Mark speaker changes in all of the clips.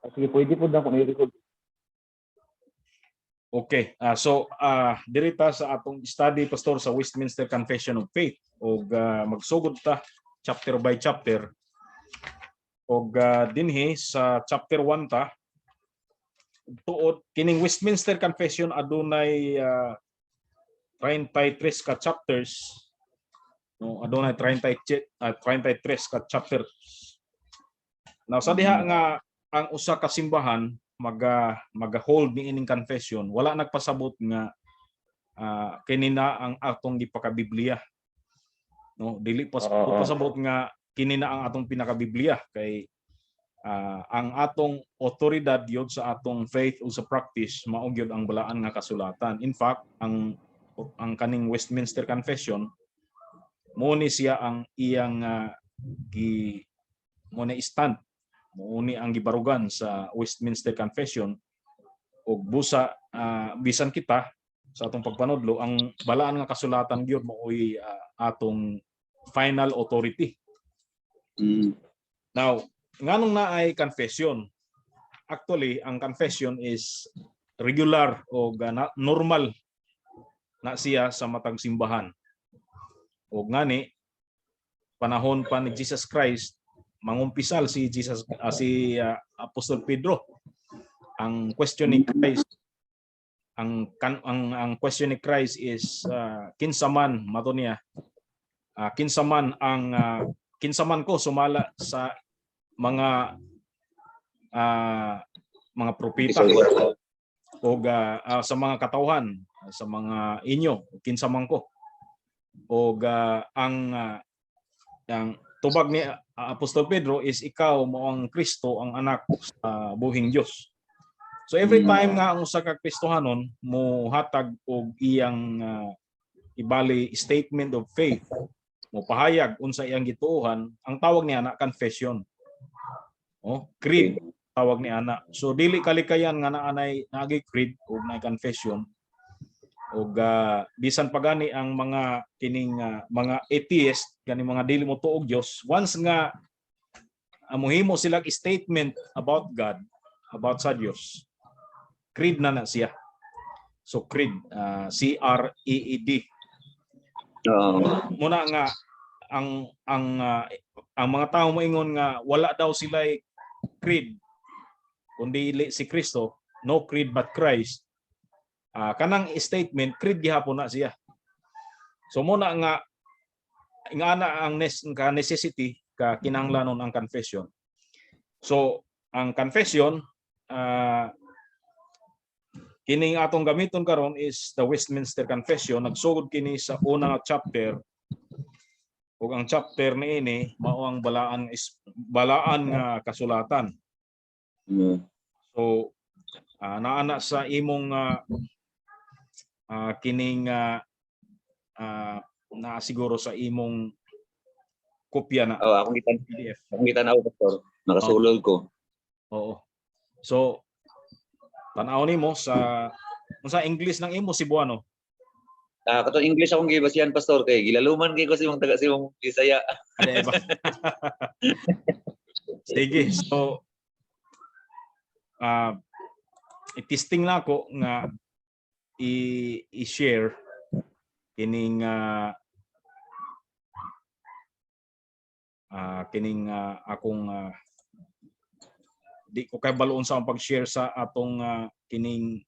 Speaker 1: Ah, sige, pwede po na kung i-record.
Speaker 2: Okay, so diri ta sa atong study, Pastor, sa Westminster Confession of Faith ug magsugod ta chapter by chapter. Og dinhi sa chapter 1 ta tuod kining Westminster Confession adunay 33 ka chapters, no? Adunay 33 ka chapters. Now, sa diha nga ang usa ka simbahan maga-hold ni ining confession, wala nagpasabot nga kini na ang atong gipakabiblia, no? Dili pas pasabot nga kini na ang atong pinakabiblia kay ang atong otoridad yun sa atong faith o sa practice mao gyud ang balaan nga kasulatan. In fact, ang kaning Westminster Confession mo ni siya ang iyang gi mo na stand, mo ni ang gibarugan sa Westminster Confession. Ug busa bisan kita sa atong pagpanudlo, ang balaan nga kasulatan gyud maoy atong final authority. Now, nganong naay confession? Actually, ang confession is regular o normal na siya sa matag simbahan. O ngani panahon pa ni Jesus Christ, mangumpisal si Jesus, si Apostol Pedro. Ang question ni Christ ang kan, ang question ni Christ is kinsa man mato niya, kinsa man ko sumala sa mga propeta o sa mga katawhan, sa mga inyo, kinsa man ko? Og ang tubag ni Apostol Pedro is, "Ikaw mo ang Kristo, ang anak sa buhing Dios." So every time nga ang usa ka Kristohanon mo hatag og iyang ibali statement of faith, mo pahayag unsa iyang gituohan, ang tawag niya na confession. Oh, creed tawag ni ana. So dili kalikayan nga naanay naagi creed o naay confession. Og bisan pa gani ang mga kining mga atheist, gani mga dili mo tuog Dios, once nga mohimo sila statement about God, about sa Dios, creed na na siya. So creed, C R E E D. Muna nga ang mga tao moingon nga wala daw sila creed kundi si Kristo, no creed but Christ. Kanang statement, creed gihapon na siya. So muna nga ingana ang ka necessity, ka kinahanglanon ang confession. So ang confession, kining atong gamiton karon is the Westminster Confession. Nagsugod kini sa una nga chapter ug ang chapter niini mao ang balaan nga kasulatan. So naa na sa imong kining naa siguro sa imong kopya na
Speaker 3: Oh, akong gitan
Speaker 2: PDF.
Speaker 3: Akong gitan-aw, Pastor. Nakasulod ko.
Speaker 2: Oo. So tan-aw nimo sa English ng imo, Cebuano?
Speaker 3: Ah, katong English akong gibasihan, Pastor, kay gilaluman kay ko sa imong taga sa imong Bisaya.
Speaker 2: Ano ba? Sige. So i-testing na ako nga i-share kining akong di ko kay baloon sa akong pag-share sa atong kining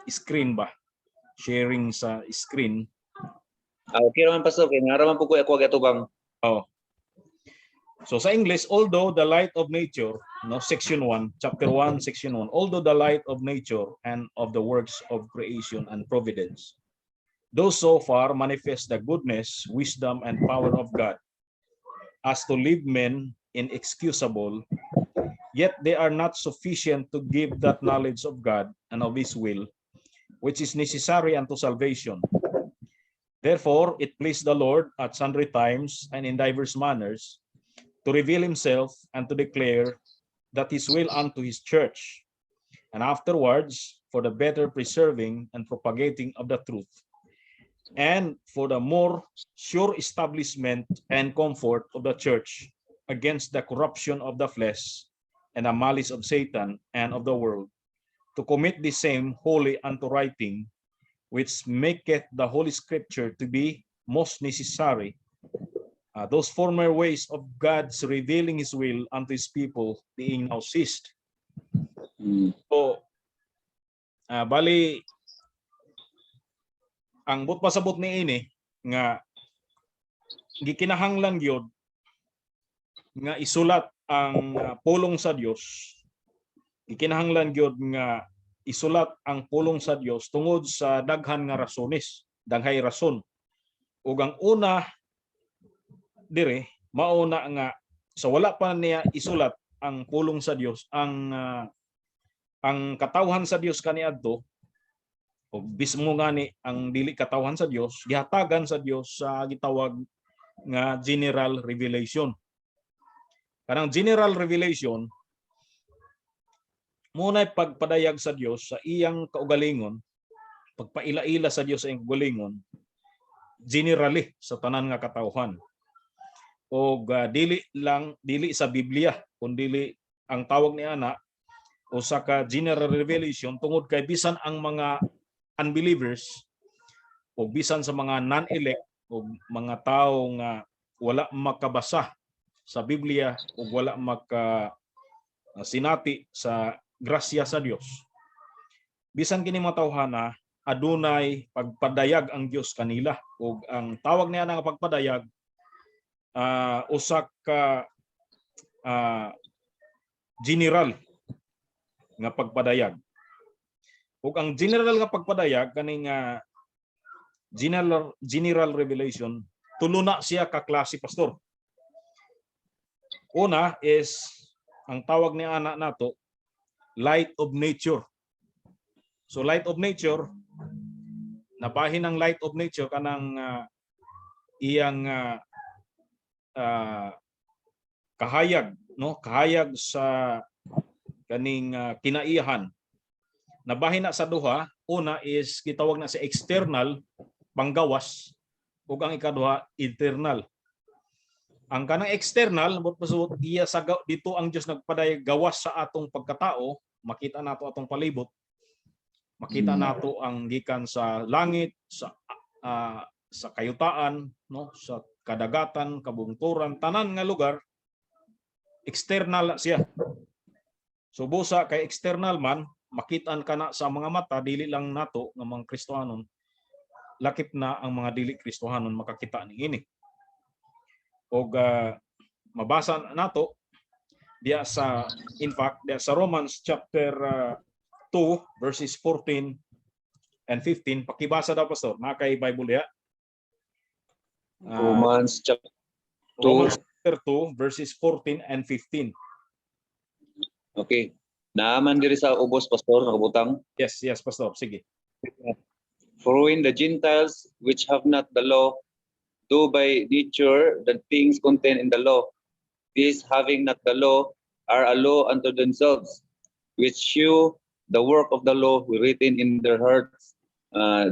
Speaker 2: screen ba, sharing sa screen.
Speaker 3: Ah, okay raman, Pastor, kay nga raman po ko ako gatubang.
Speaker 2: So sa English, although the light of nature, no, section 1, chapter 1, section 1, although the light of nature and of the works of creation and providence, do so far manifest the goodness, wisdom, and power of God as to leave men inexcusable, yet they are not sufficient to give that knowledge of God and of His will, which is necessary unto salvation. Therefore, it pleased the Lord at sundry times and in divers manners to reveal himself and to declare that his will unto his church, and afterwards for the better preserving and propagating of the truth, and for the more sure establishment and comfort of the church against the corruption of the flesh and and the malice of Satan and of the world, to commit the same wholly unto writing, which maketh the Holy Scripture to be most necessary. Those former ways of God's revealing His will unto His people being now ceased. So, bali, ang buot pasabot ni ini nga gikinahanglan gyud nga isulat ang pulong sa Dios. Gikinahanglan gyud nga isulat ang pulong sa Dios tungod sa daghan nga rasones, daghay rason. Ug ang una dire mao na nga sa wala pa niya isulat ang pulong sa Dios, ang katawhan sa Dios kaniadto o bismo gani ang dili katawhan sa Dios, gihatagan sa Dios sa gitawag nga general revelation. Kanang general revelation muna'y pagpadayag sa Dios sa iyang kaugalingon, pagpaila-ila sa Dios sa iyang kaugalingon generally sa tanan nga katawhan. Og dili lang, dili sa Biblia, kundi ang tawag ni ana usa ka general revelation tungod kay bisan ang mga unbelievers o bisan sa mga non-elect o mga tao nga wala makabasa sa Biblia o wala maka sinati sa grasya sa Dios. Bisan kini mga tawhana, adunay pagpadayag ang Dios kanila, ug ang tawag niya nga pagpadayag usa ka general nga pagpadayag. Ug ang general nga pagpadayag, kaning general revelation, tulo na siya ka klase, Pastor. Una is ang tawag ni ana nato light of nature. So light of nature, nabahin ang light of nature kanang iyang kahayag, no, kahayag sa kaning kinaiyahan. Nabahin na sa duha. Una is gitawag na sa external, panggawas, ug ang ikaduha internal. Ang kanang external, buot pasabot iya sa dito ang Dios nagpadayag gawas sa atong pagkatao. Makita nato atong palibot, makita nato ang gikan sa langit, sa kayutaan, no, sa kadagatan, kabungturan, tanan nga lugar, external siya. So busa kay external man, makitaan ka na sa mga mata, dili lang nato nga mga Kristohanon, lakip na ang mga dili Kristohanon makakita ni ini. Og mabasa nato diya sa, in fact, diya sa Romans chapter 2 verses 14 and 15. Pakibasa daw, Pastor, na kay Bible diya.
Speaker 3: Romans chapter 2.
Speaker 2: Romans chapter 2 verses 14 and 15.
Speaker 3: Okay. Naaman diri sa ubos, Pastor, nakabutang.
Speaker 2: Yes, Pastor, sige.
Speaker 3: For when the Gentiles which have not the law do by nature the things contained in the law, these having not the law are a law unto themselves, which shew the work of the law written in their hearts,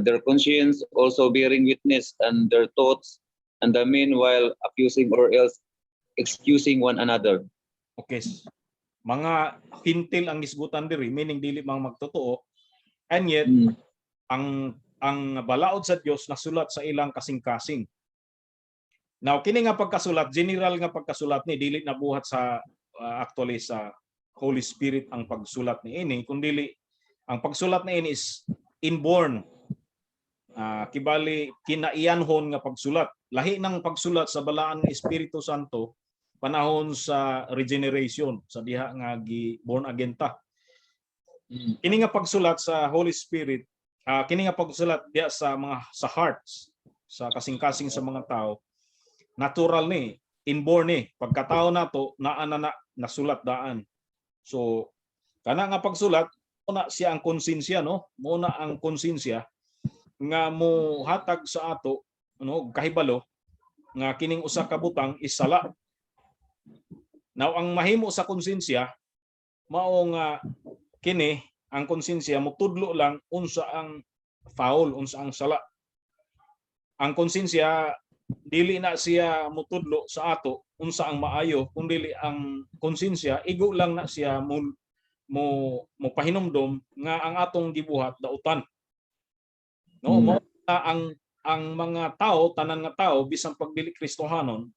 Speaker 3: their conscience also bearing witness, and their thoughts, and the meanwhile accusing or else excusing one another.
Speaker 2: Okay. Mga Hentil ang hisgutan diri, meaning dili mga magtotoo. And yet ang balaod sa Dios nasulat sa ilang kasing-kasing. Now kini nga pagkasulat, general nga pagkasulat ni, dili na buhat sa actually sa Holy Spirit ang pagsulat ni ini, kundili ang pagsulat ni ini is inborn. Kibali kinaiyanhon nga pagsulat. Lahi ng pagsulat sa balaan ng Espiritu Santo panahon sa regeneration, sa diha nga gi born again ta. Kini nga pagsulat sa Holy Spirit, kini nga pagsulat diha sa mga sa hearts, sa kasing-kasing sa mga tao, natural ni, inborn ni, pagkatao nato naa na na nasulat daan. So kana nga pagsulat muna siya ang konsensya, no, muna ang konsensya nga mo hatag sa ato, no, kahibalo nga kining usa ka butang is sala. Now ang mahimo sa konsensya mao nga kini ang konsensya motudlo lang unsa ang foul, unsa ang sala. Ang konsensya dili na siya motudlo sa ato. unsa ang maayo, kung dili ang konsensya, igo lang na siya mo pahinumdom nga ang atong gibuhat dautan, no? Mao na ang mga tao, tanan nga tao, bisan pag dili Kristohanon,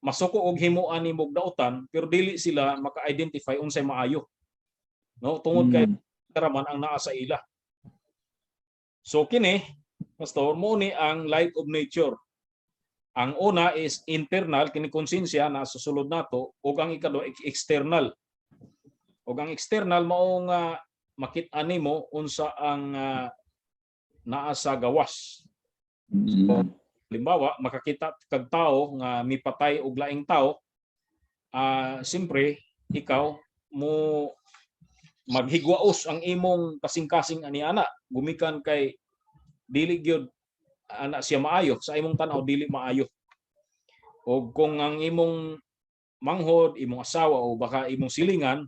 Speaker 2: masuko og himuan nimo og dautan, pero dili sila maka-identify unsay maayo, no, tungod kay raman ang naa sa ila. So kini, Pastor, mo ni ang light of nature. Ang una is internal, kini konsensya na sa sulod nato, ug ang ikaduha external. Ug ang external mao nga makit-an nimo unsa ang naa sa gawas. Halimbawa, makakita kag tao nga mipatay og laing tao, siyempre ikaw mo maghigwaos ang imong kasing-kasing ani ana gumikan kay dili gyud ana siya maayo sa imong tan-aw, dili maayo. O kung ang imong manghod, imong asawa o baka imong silingan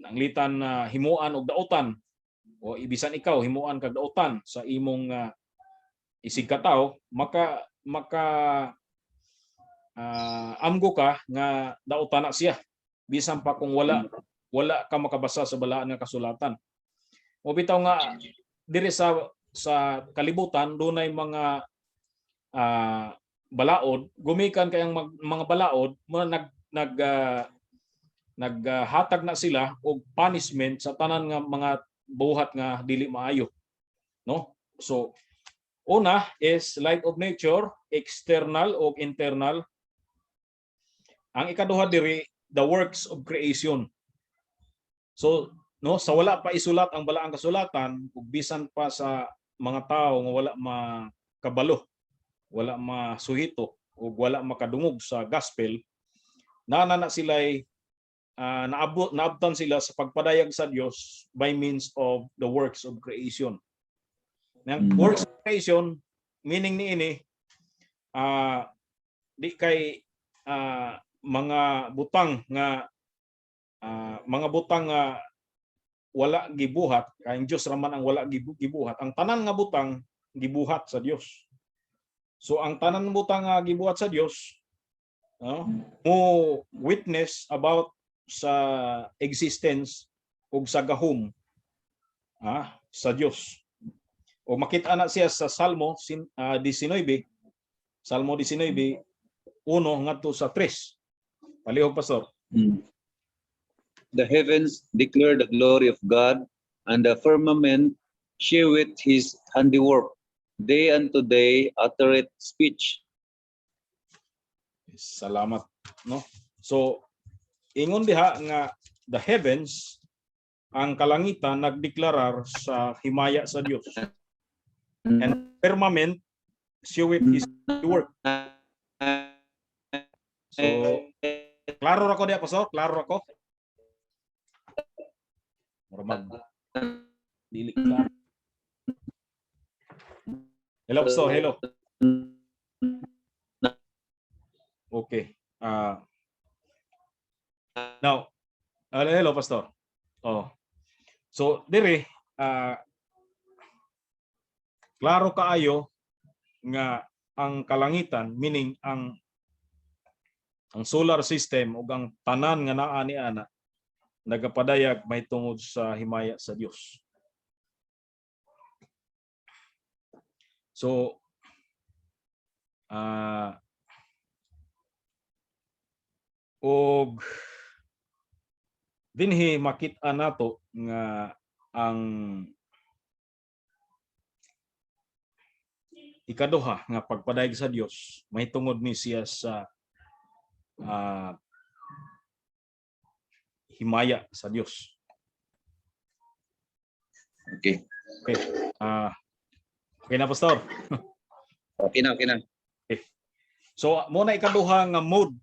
Speaker 2: nanglitan na himuan og dautan o ibisan ikaw himuan kag dautan sa imong isig katawo, maka amgo ka nga dautan na siya bisan pa kung wala ka makabasa sa balaan nga kasulatan. O bitaw nga diri sa kalibutan dunay mga balaod, gumikan kay ang mga balaod mo naghatag na sila og punishment sa tanan nga mga buhat nga dili maayo, no? So una is light of nature, external o internal. Ang ikaduha diri, the works of creation. So no, sa wala pa isulat ang balaang kasulatan ug bisan pa sa mga tao nga wala makabalo, wala masuhito ug wala makadungog sa gospel, na sila'y naabtan sila sa pagpadayag sa Dios by means of the works of creation. Ang works of creation, meaning ni ini di kay mga butang nga wala gibuhat kay ang Dios raman ang wala gibuhat. Ang tanan nga butang gibuhat sa Dios. So ang tanan butang nga gibuhat sa Dios, no, mo witness about sa existence ug sa gahom sa Dios. O makita na siya sa Salmo 19, Salmo 19, 1 ngadto sa 3. Palihog, Pastor.
Speaker 3: The heavens declare the glory of God, and the firmament sheweth his handiwork. Day unto day uttereth speech.
Speaker 2: Salamat, no? So ingon diha nga the heavens, ang kalangitan, nagdeklarar sa himaya sa Dios. And firmament sheweth his work. So klaro ra ko diha, Pastor, klaro ra ko. Mura mag dili klaro. Hello, Pastor, hello. Okay. Now, hello, Pastor. Oh. So dire klaro kaayo nga ang kalangitan, meaning ang solar system ug ang tanan nga naa ni ana, nagapadayag mahitungod sa himaya sa Dios. So og dinhi makit-an nato nga ang ikaduha nga pagpadayag sa Dios mahitungod ni siya sa himaya sa Dios.
Speaker 3: Okay.
Speaker 2: Okay na, Pastor.
Speaker 3: Okay na.
Speaker 2: So mo na ikaduha nga mode,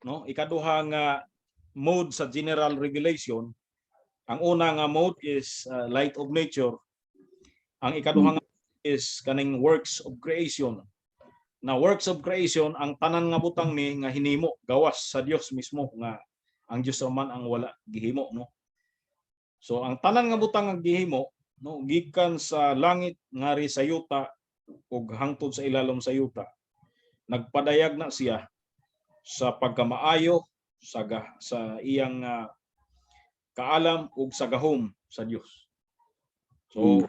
Speaker 2: no? Ikaduha nga mode sa general revelation. Ang una nga mode is light of nature. Ang ikaduha nga is kaning works of creation. Na works of creation, ang tanan nga butang ni nga hinimo gawas sa Dios mismo, nga ang Dios man ang wala gihimo, no? So ang tanan nga butang nga gihimo, no, gikan sa langit ngari sa yuta ug hangtod sa ilalom sa yuta, Nagpadayag na siya sa pagkamaayo sa iyang kaalam ug sa gahom sa Dios. So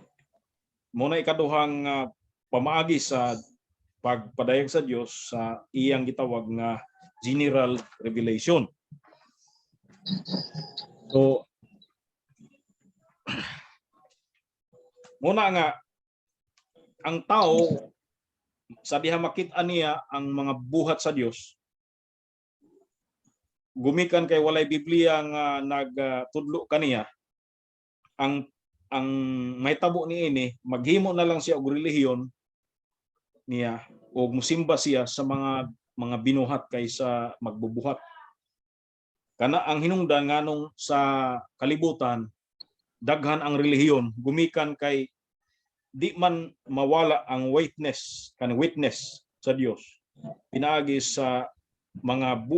Speaker 2: mao na ikaduhang pamaagi sa pagpadayag sa Dios sa iyang gitawag nga general revelation. So muna nga ang tao sa diha makita niya ang mga buhat sa Dios, gumikan kay walay Biblia nga nagtudlo kaniya, ang mahitabo niini, maghimo na lang siya og relihiyon niya o musimba siya sa mga binuhat kaysa magbubuhat. Kana ang hinungdan nganong sa kalibutan daghan ang relihiyon, gumikan kay di man mawala ang witness, kanang witness sa Dios pinaagi sa mga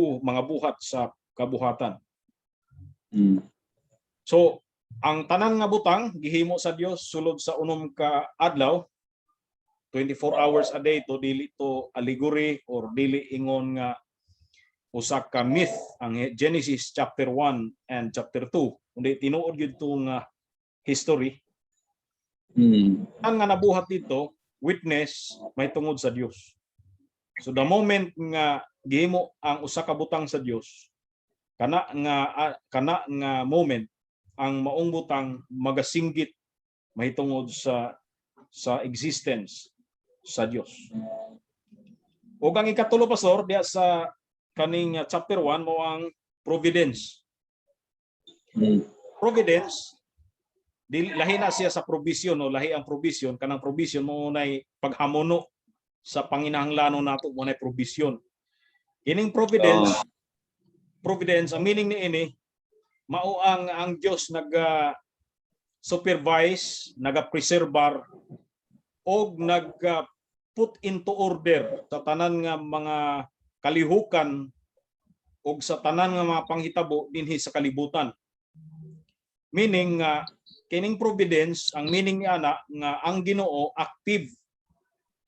Speaker 2: buhat sa kabuhatan. So ang tanan nga butang gihimo sa Dios sulod sa 6 ka adlaw, 24 hours a day to. Dili to allegory or dili ingon nga usa ka myth ang Genesis chapter 1 and chapter 2, kundi tinuod gyud to nga history. Ang nga nabuhat dito, witness may tungod sa Dios. So the moment nga gihimo ang usa ka butang sa Dios, kana nga moment ang maong butang magasinggit mahitungod sa existence sa Dios. Ug ang ikatulo, Pastor, diya sa kaning chapter 1, mao ang providence. Providence, di lahi na siya sa provision, no? Lahi ang provision. Kanang provision mao nay paghamuno sa panginahanglanon nato, mao nay provision. Kining providence, providence, ang meaning ni ini mao ang Dios naga supervise, naga-preservar og nag put into order sa tanan nga mga kalihukan og sa tanan nga mga panghitabo dinhi sa kalibutan. Meaning nga kining providence, ang meaning ni ana nga ang Ginoo active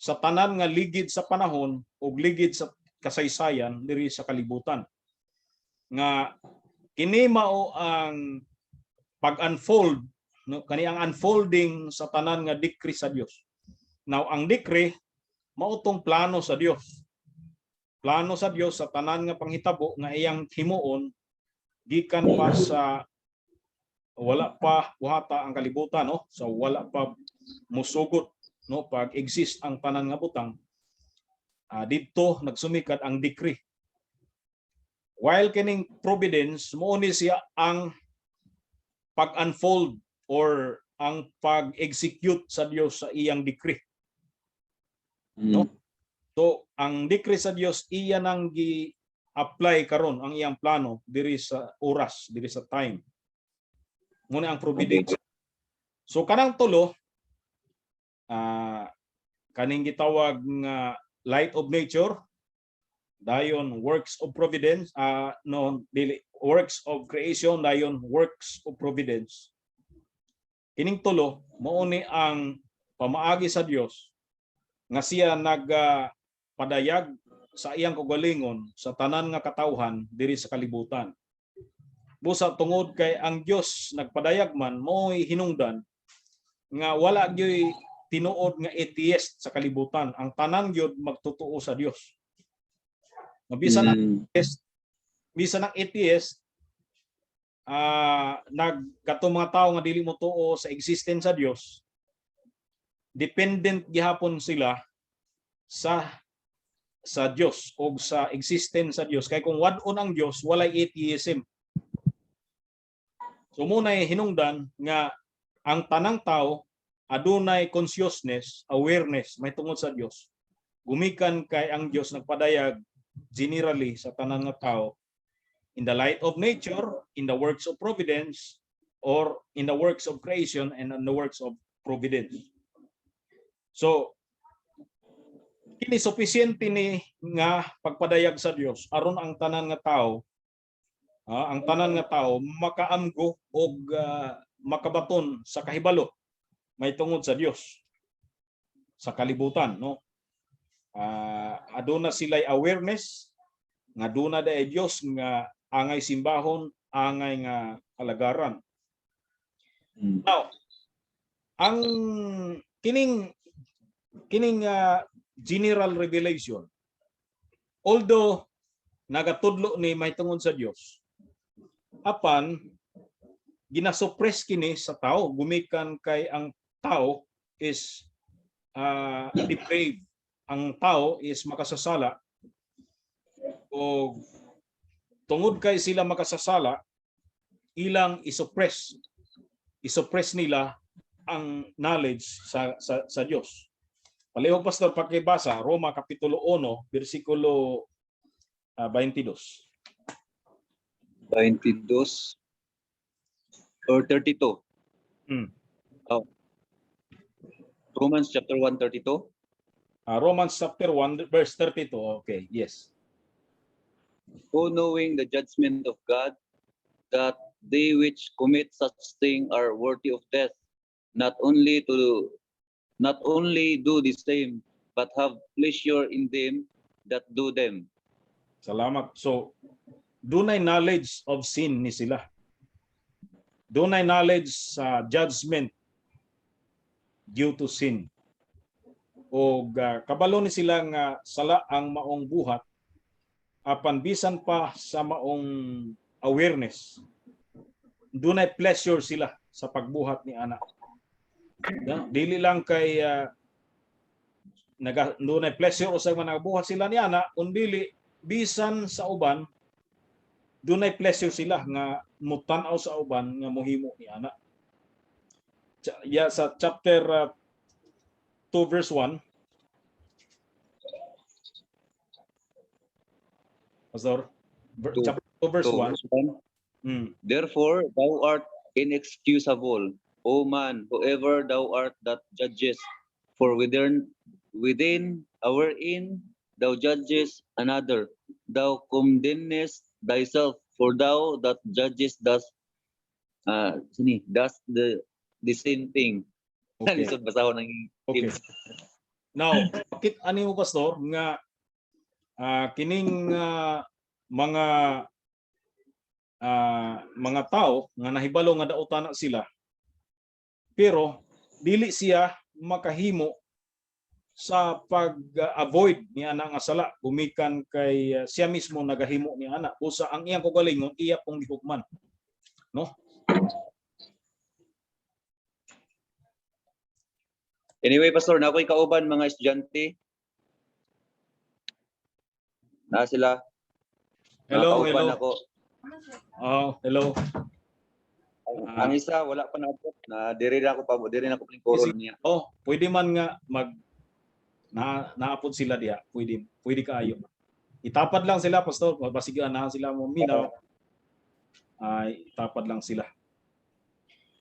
Speaker 2: sa tanan nga ligid sa panahon ug ligid sa kasaysayan diri sa kalibutan. Nga kini mao ang pag-unfold, no, kani ang unfolding sa tanan nga decree sa Dios. Now, ang decree mao tong plano sa Dios. Plano sa Dios sa tanan nga panghitabo nga iyang himuon gikan pa sa wala pa buhata ang kalibutan, no, so wala pa musugot, no, pag exist ang tanan nga butang. Didto nagsumikad ang decree, while kining providence mao ni siya ang pag-unfold or ang pag-execute sa Dios sa iyang decree. No? So ang decree sa Dios, iya nang gi-apply karon ang iyang plano diri sa oras, diri sa time. Mao na ang providence. So kanang tulo, kaning gitawag nga light of nature, dayon works of providence, no, dili, works of creation, dayon works of providence. Kining tulo mao ni ang pamaagi sa Dios nga siya nagpadayag sa iyang kaugalingon sa tanan nga katawhan diri sa kalibutan. Busa tungod kay ang Dios nagpadayag man, mo'y hinungdan nga wala gyoy tinuod nga atheist sa kalibutan. Ang tanan gyud magtotoo sa Dios. Nga bisan ang atheist, bisan ang atheist, nag katong mga tawo nga dili mo tuo sa existence sa Dios, dependent gihapon sila sa Dios o sa existence sa Dios, kay kung wad-on ang Dios, walay atheism. So mao nay hinungdan nga ang tanang tao adunay consciousness, awareness may tungod sa Dios gumikan kay ang Dios nagpadayag generally sa tanan nga tao in the light of nature, in the works of providence, or in the works of creation and in the works of providence. So kini sufisyente ni nga pagpadayag sa Dios aron ang tanan nga tao, ang tanan nga tao makaamgo og makabaton sa kahibalo may tungod sa Dios sa kalibutan, no? Aduna sila'y awareness nga duna diay Dios nga angay simbahon, angay nga alagaran. Now, ang kining kining general revelation, although nagatudlo ni mahitungod sa Dios, apan ginasuppress kini sa tao gumikan kay ang tao is depraved, ang tao is makasasala, o tungod kay sila makasasala, ilang isuppress nila ang knowledge sa Dios. Palihog, Pastor, pakibasa Roma kapitulo 1 bersikulo 22.
Speaker 3: 22 or 32. Oh. Romans chapter 1, 32.
Speaker 2: Romans chapter 1 verse 32. Okay, yes.
Speaker 3: Who knowing the judgment of God, that they which commit such thing are worthy of death, not only do the same, but have pleasure in them that do them.
Speaker 2: Salamat. So, dunay knowledge of sin ni sila. Dunay knowledge sa judgment due to sin. O kabalo ni sila nga sala ang maong buhat, apan bisan pa sa maong awareness, dunay pleasure sila sa pagbuhat ni ana. No? Dili lang kay dunay pleasure usay mga nagabuhat sila ni ana, kundili bisan sa uban dunay pleasure sila nga mutan-aw sa uban nga mohimo ni ana. Ya, sa chapter 2 verse 1, Pastor, chapter 2 verse
Speaker 3: 2
Speaker 2: 1.
Speaker 3: Verse 1. Therefore, thou art inexcusable, O man, whoever thou art that judgest, for within wherein thou judgest another, thou condemnest thyself, for thou that judgest does sini, does the same thing.
Speaker 2: Okay.
Speaker 3: Lisod basahon ng
Speaker 2: Now, bakit ani mo, Pastor, nga kining mga tao nga nahibalo nga dautan na sila, pero dili siya makahimo sa pag-avoid ni ana nga sala gumikan kay siya mismo nagahimo ni ana, busa ang iyang kaugalingon iya pong gihukman, no?
Speaker 3: Anyway, Pastor, na ako'y kauban mga estudyante. Na sila.
Speaker 2: Hello.
Speaker 3: Nakauban
Speaker 2: Hello.
Speaker 3: ako.
Speaker 2: Oh, hello.
Speaker 3: Ang isa wala pa naabot na diri na ako pa, diri na ako lingkuron niya.
Speaker 2: Oh, pwede man nga mag na naapod sila diha. Pwede, pwede kaayo. Itapad lang sila, Pastor, basig na sila mo minaw. Ay, itapad lang sila.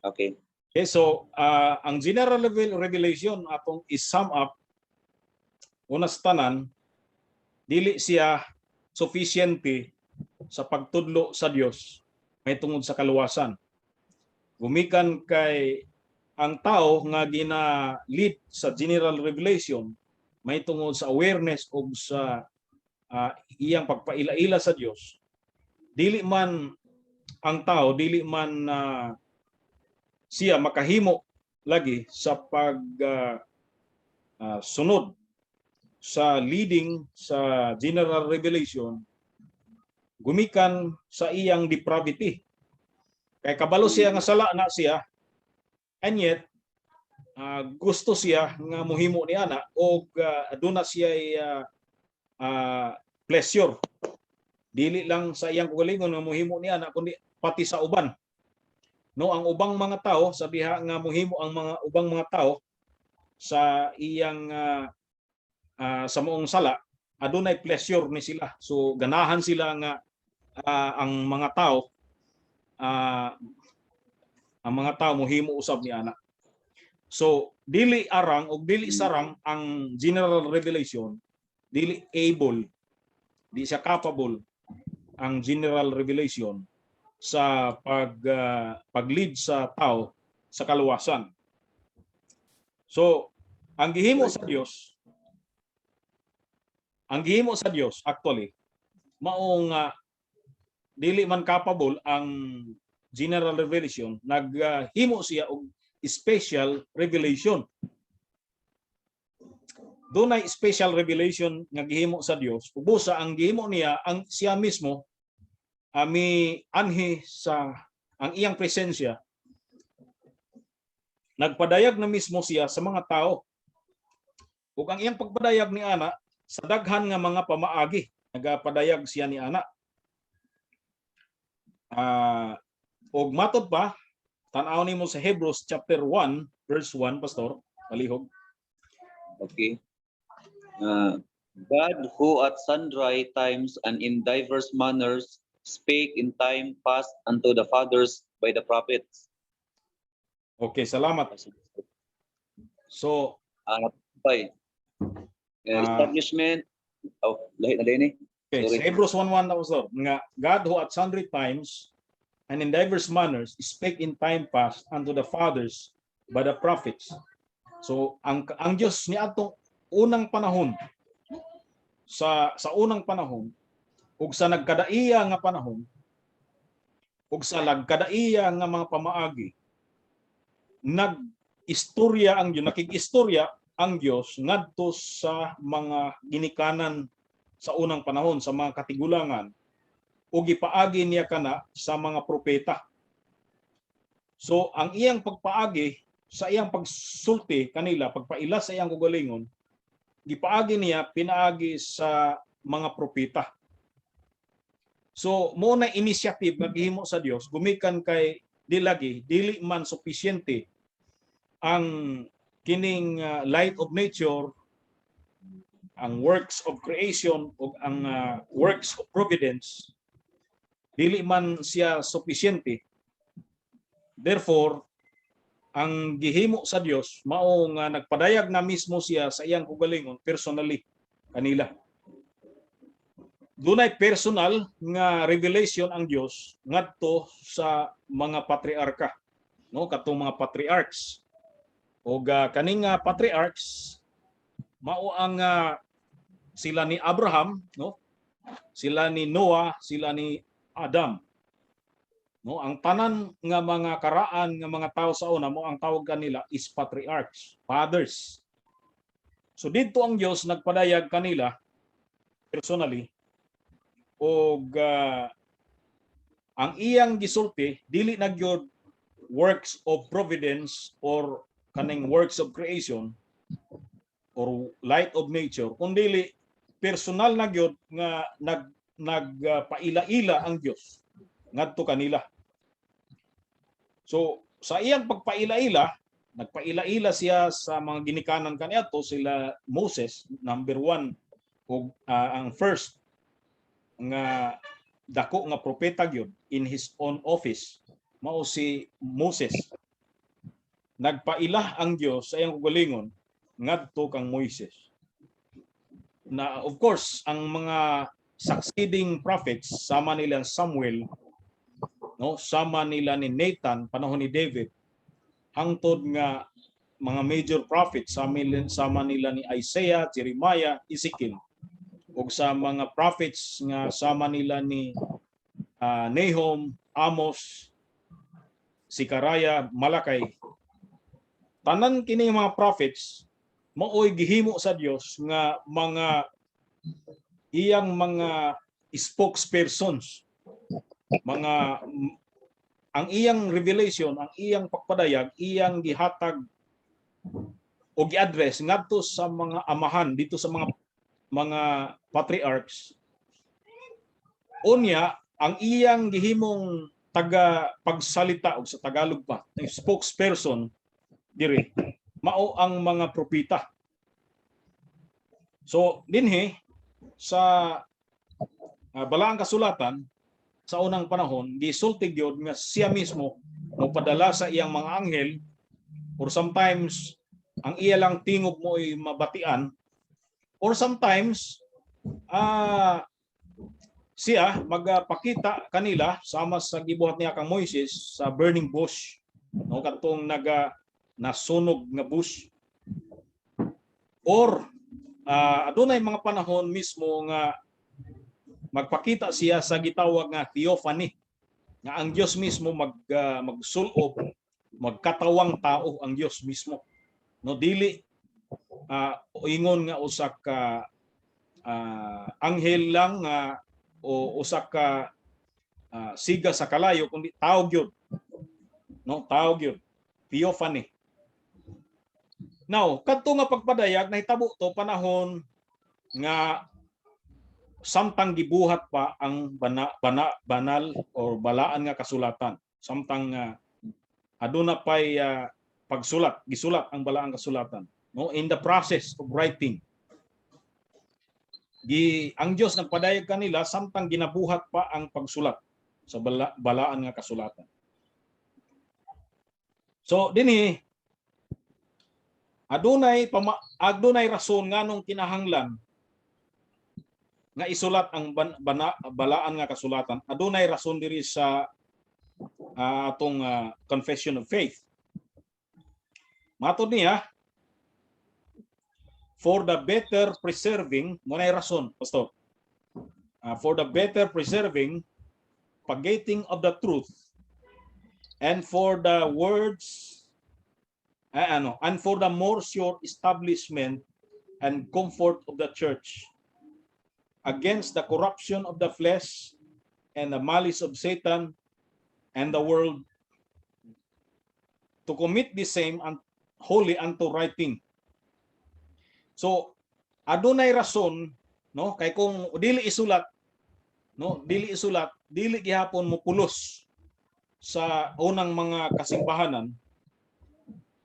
Speaker 3: Okay.
Speaker 2: Okay, so ang general revelation atong i-sum up, una sa tanan, dili siya sufficiente sa pagtudlo sa Dios may tungod sa kaluwasan. Gumikan kay ang tao nga gina-lead sa general revelation may tungod sa awareness o sa iyang pagpaila-ila sa Dios, dili man ang tao, dili man siya makahimo lagi sa pag sunod sa leading sa general revelation gumikan sa iyang depravity. Kay kabalo siya nga sala na siya, and yet gusto siya nga mohimo ni ana og aduna siya pleasure. Dili lang sa iyang kaugalingon nga mohimo ni ana, kundi pati sa uban. No, ang ubang mga tao sa diha nga mohimo ang mga ubang mga tao sa iyang sa maong sala, adunay pleasure ni sila. So ganahan sila nga ang mga tao mohimo usab ni ana. So dili arang og dili sarang ang general revelation, dili able, di siya capable ang general revelation sa pag-lead sa tao sa kaluwasan. So ang gihimo sa Dios Ang gihimo sa Dios actually mao nga dili man capable ang general revelation, naghimo siya og special revelation. Dunay special revelation nga gihimo sa Dios. Ug busa ang gihimo niya, ang siya mismo ami anhi sa ang iyang presensya, nagpadayag na mismo siya sa mga tao. Ug ang iyang pagpadayag ni ana sa daghan nga mga pamaagi, nagapadayag siya ni ana. Og matod pa, tan-aw nimo sa Hebrews chapter 1 verse 1, Pastor, palihog.
Speaker 3: Okay. God who at sundry times and in diverse manners spake in time past unto the fathers by the prophets.
Speaker 2: Okay, salamat. So,
Speaker 3: By establishment. Oh, lahi na din eh.
Speaker 2: Okay,
Speaker 3: Sorry.
Speaker 2: sa Hebrews 1:1 na, Pastor, nga God who at sundry times and in diverse manners spake in time past unto the fathers by the prophets. So ang Dios ni atong unang panahon, sa unang panahon ug sa nagkadaiya nga panahon ug sa nagkadaiya nga mga pamaagi, nag-istorya ang Dios, nakig-istorya ang Dios ngadto sa mga ginikanan sa unang panahon, sa mga katigulangan, ug gipaagi niya kana sa mga propeta. So ang iyang pagpaagi sa iyang pagsulti kanila, pagpaila sa iyang kaugalingon, gipaagi niya pinaagi sa mga propeta. So mao na initiative nga gihimo sa Dios gumikan kay di lagi dili man sufisyente ang kining light of nature, ang works of creation ug ang works of providence, dili man siya sufisyente. Therefore, ang gihimo sa Dios mao nga nagpadayag na mismo siya sa iyang kaugalingon personally kanila. Dunay personal nga revelation ang Dios ngadto sa mga patriarka, no, katong mga patriarchs. Ug kaning patriarchs mao ang sila ni Abraham, no, sila ni Noah, sila ni Adam, no. Ang tanan nga mga karaan nga mga tao sa una, mao ang tawag kanila is patriarchs, fathers. So didto ang Dios nagpadayag kanila personally og ang iyang gisulti dili na gyud works of providence or kaning works of creation or light of nature, kundi personal na gyud nga nagpaila-ila ang Dios ngadto kanila. So sa iyang pagpaila-ila, nagpaila-ila siya sa mga ginikanan kaniadto, sila Moses number one ug ang first nga dako nga propeta gyud in his own office mao si Moses. Nagpaila ang Dios sa iyang kaugalingon ngadto kang Moises. Na of course ang mga succeeding prophets sama nila Samuel, no, sama nila ni Nathan, panahon ni David, hangtod nga mga major prophets sama nila ni Isaiah, Jeremiah, Ezekiel, ug sa mga prophets nga sama nila ni Nahum, Amos, Zechariah, Malakay. Tanan kini mga prophets maoy gihimo sa Dios nga mga iyang mga spokespersons, mga ang iyang revelation, ang iyang pagpadayag, iyang gihatag o gi-address ngadto sa mga amahan dito, sa mga patriarchs. Unya ang iyang gihimong taga pagsalita, og sa Tagalog pa, ang spokesperson diri mao ang mga propeta. So dinhi sa Balaang Kasulatan, sa unang panahon gisulti gyud nga siya mismo mopadala sa iyang mga anghel, or sometimes ang iya lang tingog mo'y mabatian, or sometimes siya magpakita kanila sama sa gibuhat niya kang Moises sa burning bush, no, katong naga nasunog nga bush, or Adunay mga panahon mismo nga magpakita siya sa gitawag nga theophany, nga ang Dios mismo magsulob, magkatawang tao ang Dios mismo, no? Dili ingon nga usa ka anghel lang nga o usa ka siga sa kalayo, kundi tao gyud, no? Tao gyud, theophany. Now, kadto nga pagpadayag nahitabo to panahon nga samtang gibuhat pa ang bana, bana, banal or balaan nga kasulatan, samtang aduna pay pagsulat, gisulat ang balaang kasulatan, no? In the process of writing, gi ang Dios nagpadayag kanila samtang ginabuhat pa ang pagsulat sa balaan nga kasulatan. So dinhi adunay rason nganong kinahanglan nga isulat ang balaan nga kasulatan. Adunay rason diri sa atong confession of faith. Matod niya, for the better preserving, mao nay rason, Pastor. For the better preserving, propagating of the truth, and for the words, ano, and for the more sure establishment and comfort of the church against the corruption of the flesh and the malice of Satan and the world, to commit the same and wholly unto writing. So adunay rason, no, kay kung dili isulat, no, dili isulat, dili gihapon mo pulos sa unang mga kasimbahanan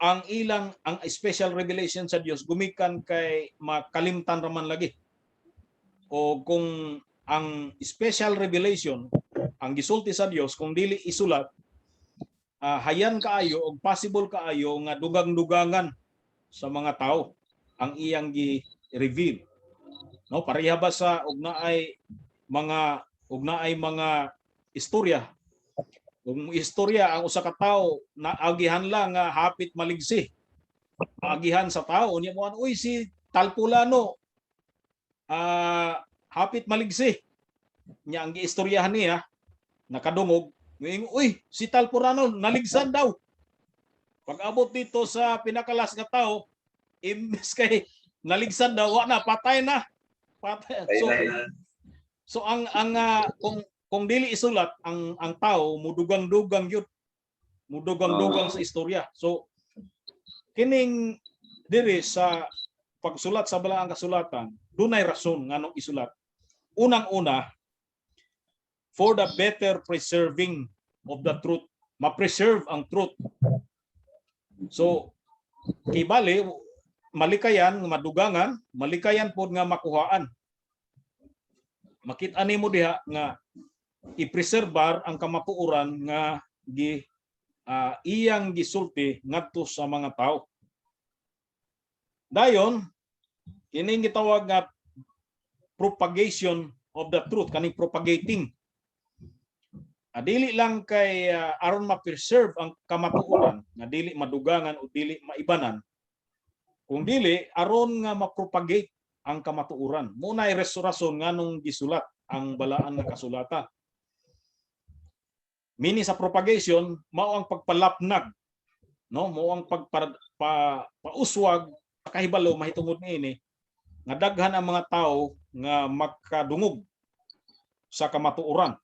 Speaker 2: ang ilang ang special revelation sa Dios, gumikan kay makalimtan raman lagi. O kung ang special revelation, ang gisulti sa Dios, kung dili isulat, hayan kaayo og possible kaayo nga dugang-dugangan sa mga tao ang iyang gi-reveal, no? Pareha ba sa og naay mga istorya, kung istorya ang usa ka tawo na agihan lang nga hapit maligsi, agihan sa tao niya mo, "Uy, si Talpulano hapit maligsi." Nya ang giistoryahan niya, nakadungog, muingon, "Uy, si Talpulano naligsan daw." Pag abot dito sa pinakalas nga tao, imbes kay naligsan daw, wa na, patay na, patay. So ang kung dili isulat, ang tao mudugang-dugang yun, mudugang-dugang sa istorya. So kining diri sa pagsulat sa balaang kasulatan, dunay rason nganong isulat. Unang-una, for the better preserving of the truth, ma-preserve ang truth. So kibali malikayan madugangan, malikayan pod nga makuhaan. Makita nimo diha nga i-preserbar ang kamatuoran nga gi iyang gisulti ngadto sa mga tao. Dayon, kining gitawag nga propagation of the truth, kaning propagating. Dili lang kay aron ma-preserve ang kamatuoran nga dili madugangan o dili maibanan, kung dili aron nga ma-propagate ang kamatuoran. Mao nay rason nganong gisulat ang balaan nga kasulatan. Meaning sa propagation, mao ang pagpalapnag, no? Mao ang pagpa pauswag kahibalo mahitungod niini nga daghan ang mga tao nga makadungog sa kamatuoran.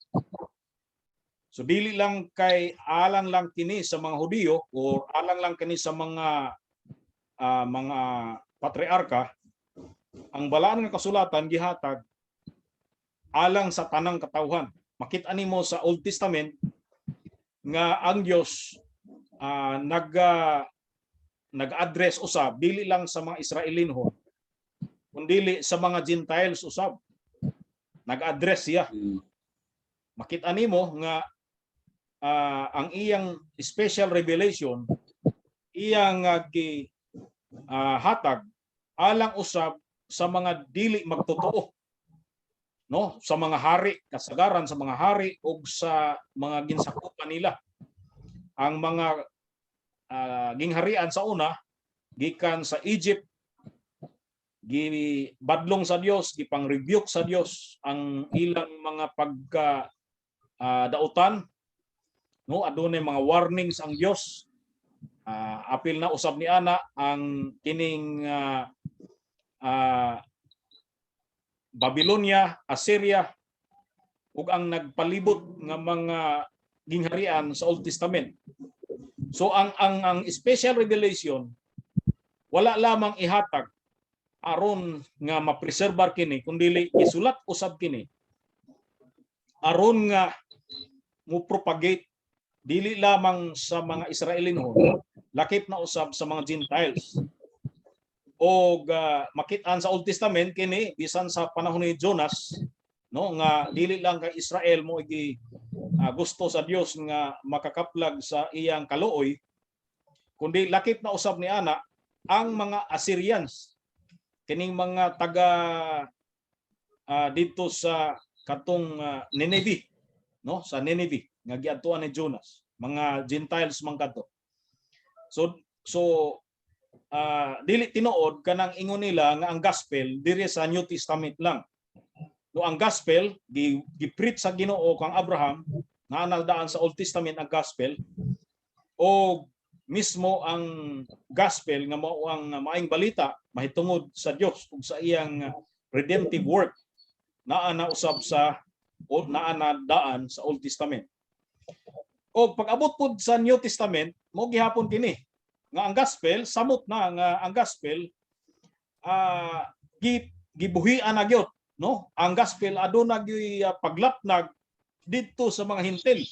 Speaker 2: So dili lang kay alang lang kini sa mga Hudiyo or alang lang kini sa mga patriarka. Ang balaan nga kasulatan gihatag alang sa tanang katawhan. Makita nimo sa Old Testament nga ang Dios nag-address usab dili lang sa mga Israelinhon kundili sa mga Gentiles usab. Nag-address siya. Makita nimo nga ang iyang special revelation iyang gi hatag alang usab sa mga dili magtotoo, no, sa mga hari, kasagaran sa mga hari ug sa mga ginsakupan nila, ang mga gingharian sa una gikan sa Egypt. Gibadlong sa Dios, gipang-rebuke sa Dios ang ilang mga pagka dautan, no? Adunay mga warnings ang Dios. Apil na usab ni ana ang kining Babylonia, Assyria ug ang nagpalibot nga mga gingharian sa Old Testament. So ang special revelation wala lamang ihatag aron nga mapreserbar kini, kundi isulat usab kini aron nga mo propagate dili lamang sa mga Israelinhon, lakip na usab sa mga Gentiles. Og makit-an sa Old Testament kini bisan sa panahon ni Jonas, no, nga dili lang kay Israel mo igi gusto sa Dios nga makakaplag sa iyang kaluoy, kundi lakip na usab ni ana ang mga Assyrians, kining mga taga dito sa katong Nineveh, no, sa Nineveh nga giadtuan ni Jonas, mga Gentiles man kadto. So dili tinuod kanang ingon nila nga ang gospel diri sa New Testament lang. No, ang gospel gi gi-preach sa Ginoo kang Abraham nga nagdaan sa Old Testament ang gospel, o mismo ang gospel nga mao ang maayong balita mahitungod sa Dios ug sa iyang redemptive work, naa na usab sa o naa na daan sa Old Testament. O pag-abot pod sa New Testament, mo gihapon kini nga ang gospel, samot na nga ang gospel gi gibuhian na gyud, no? Ang gospel aduna gyud paglapnag didto sa mga Hintil.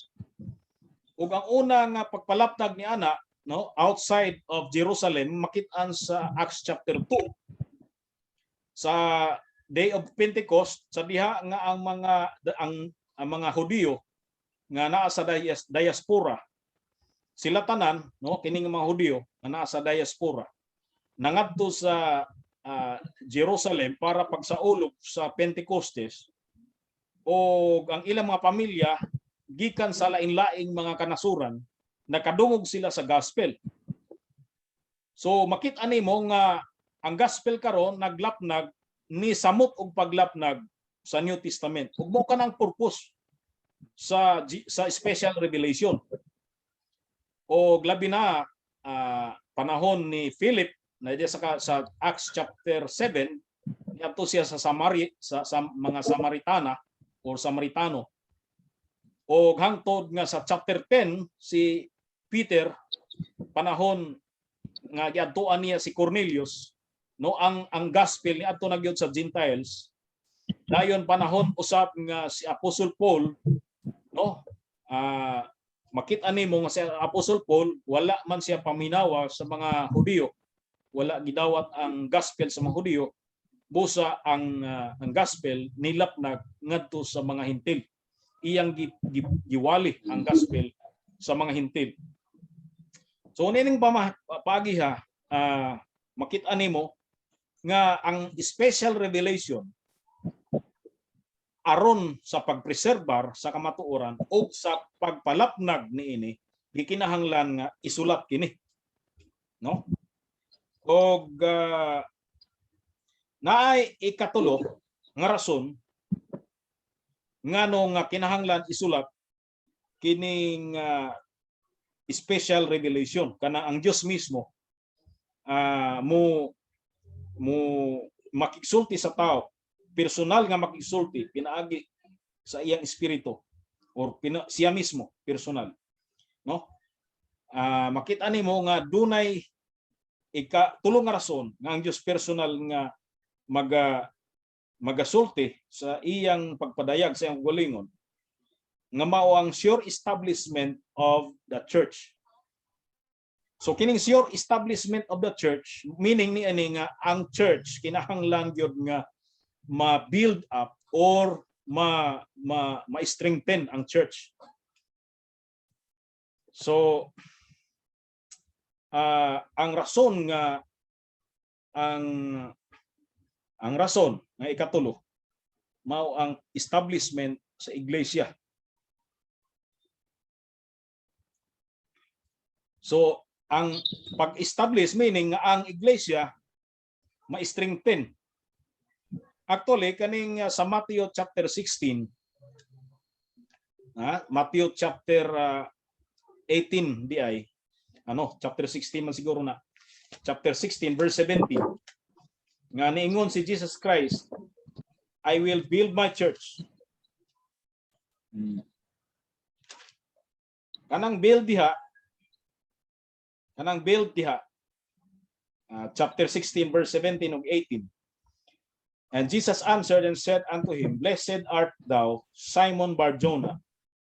Speaker 2: Ug ang una nga pagpalapnag ni ana, no, outside of Jerusalem, makit-an sa Acts chapter 2 sa Day of Pentecost, sa diha nga ang mga Hudiyo nga naa sa diaspora, sila tanan, no, kining mga Hudiyo nga naa sa diaspora nangadto sa Jerusalem para pagsaulog sa Pentecostes, o ang ilang mga pamilya gikan sa lain-laing mga kanasuran, nakadungog sila sa gospel. So makit-an nimo nga ang gospel karon naglapnag ni samot og paglapnag sa New Testament. Ug mao kanang purpose sa special revelation. O labi na panahon ni Philip na diya sa Acts chapter 7, niadto siya sa Samari sa mga Samaritana or Samaritano. O hangtod nga sa chapter 10 si Peter, panahon nga giadtuan niya si Cornelius, no, ang gospel ni adto na gyud sa Gentiles. Dayon panahon usab nga si Apostle Paul, no, makita nimo nga si Apostle Paul wala man siya paminawa sa mga Hudiyo, wala gidawat ang gospel sa mga Hudiyo, busa ang gospel nilapnag ngadto sa mga Hintil, iyang giwali ang gospel sa mga Hintil. So nining paagi ha, makita nimo nga ang special revelation aron sa pagpreserbar sa kamatuoran o sa pagpalapnag niini, gikinahanglan nga isulat kini, no? Og naay ikatulo nga rason ngano nga kinahanglan isulat kining special revelation, kana ang Dios mismo mo makigsulti sa tao, personal nga makigsulti pinaagi sa iyang espiritu or siya mismo personal, no? Makita nimo nga dunay ika tulo nga rason nga ang Dios personal nga magasulti sa iyang pagpadayag sa iyang kaugalingon, nga mao ang sure establishment of the church. So kining sure establishment of the church, meaning ni ani nga ang church kinahanglan gyud nga ma-build up or ma ma ma-strengthen ang church. So ang rason nga ikatulo mao ang establishment sa iglesia. So ang pag-establish, meaning nga ang iglesia ma-strengthen. Actually, kaning sa Matthew chapter 16, Matthew chapter 18 di ay ano, chapter 16 man siguro na. Chapter 16 verse 17. Nga niingon si Jesus Christ, "I will build my church." Kanang build diha, chapter 16 verse 17 ug 18. And Jesus answered and said unto him, "Blessed art thou, Simon Barjona,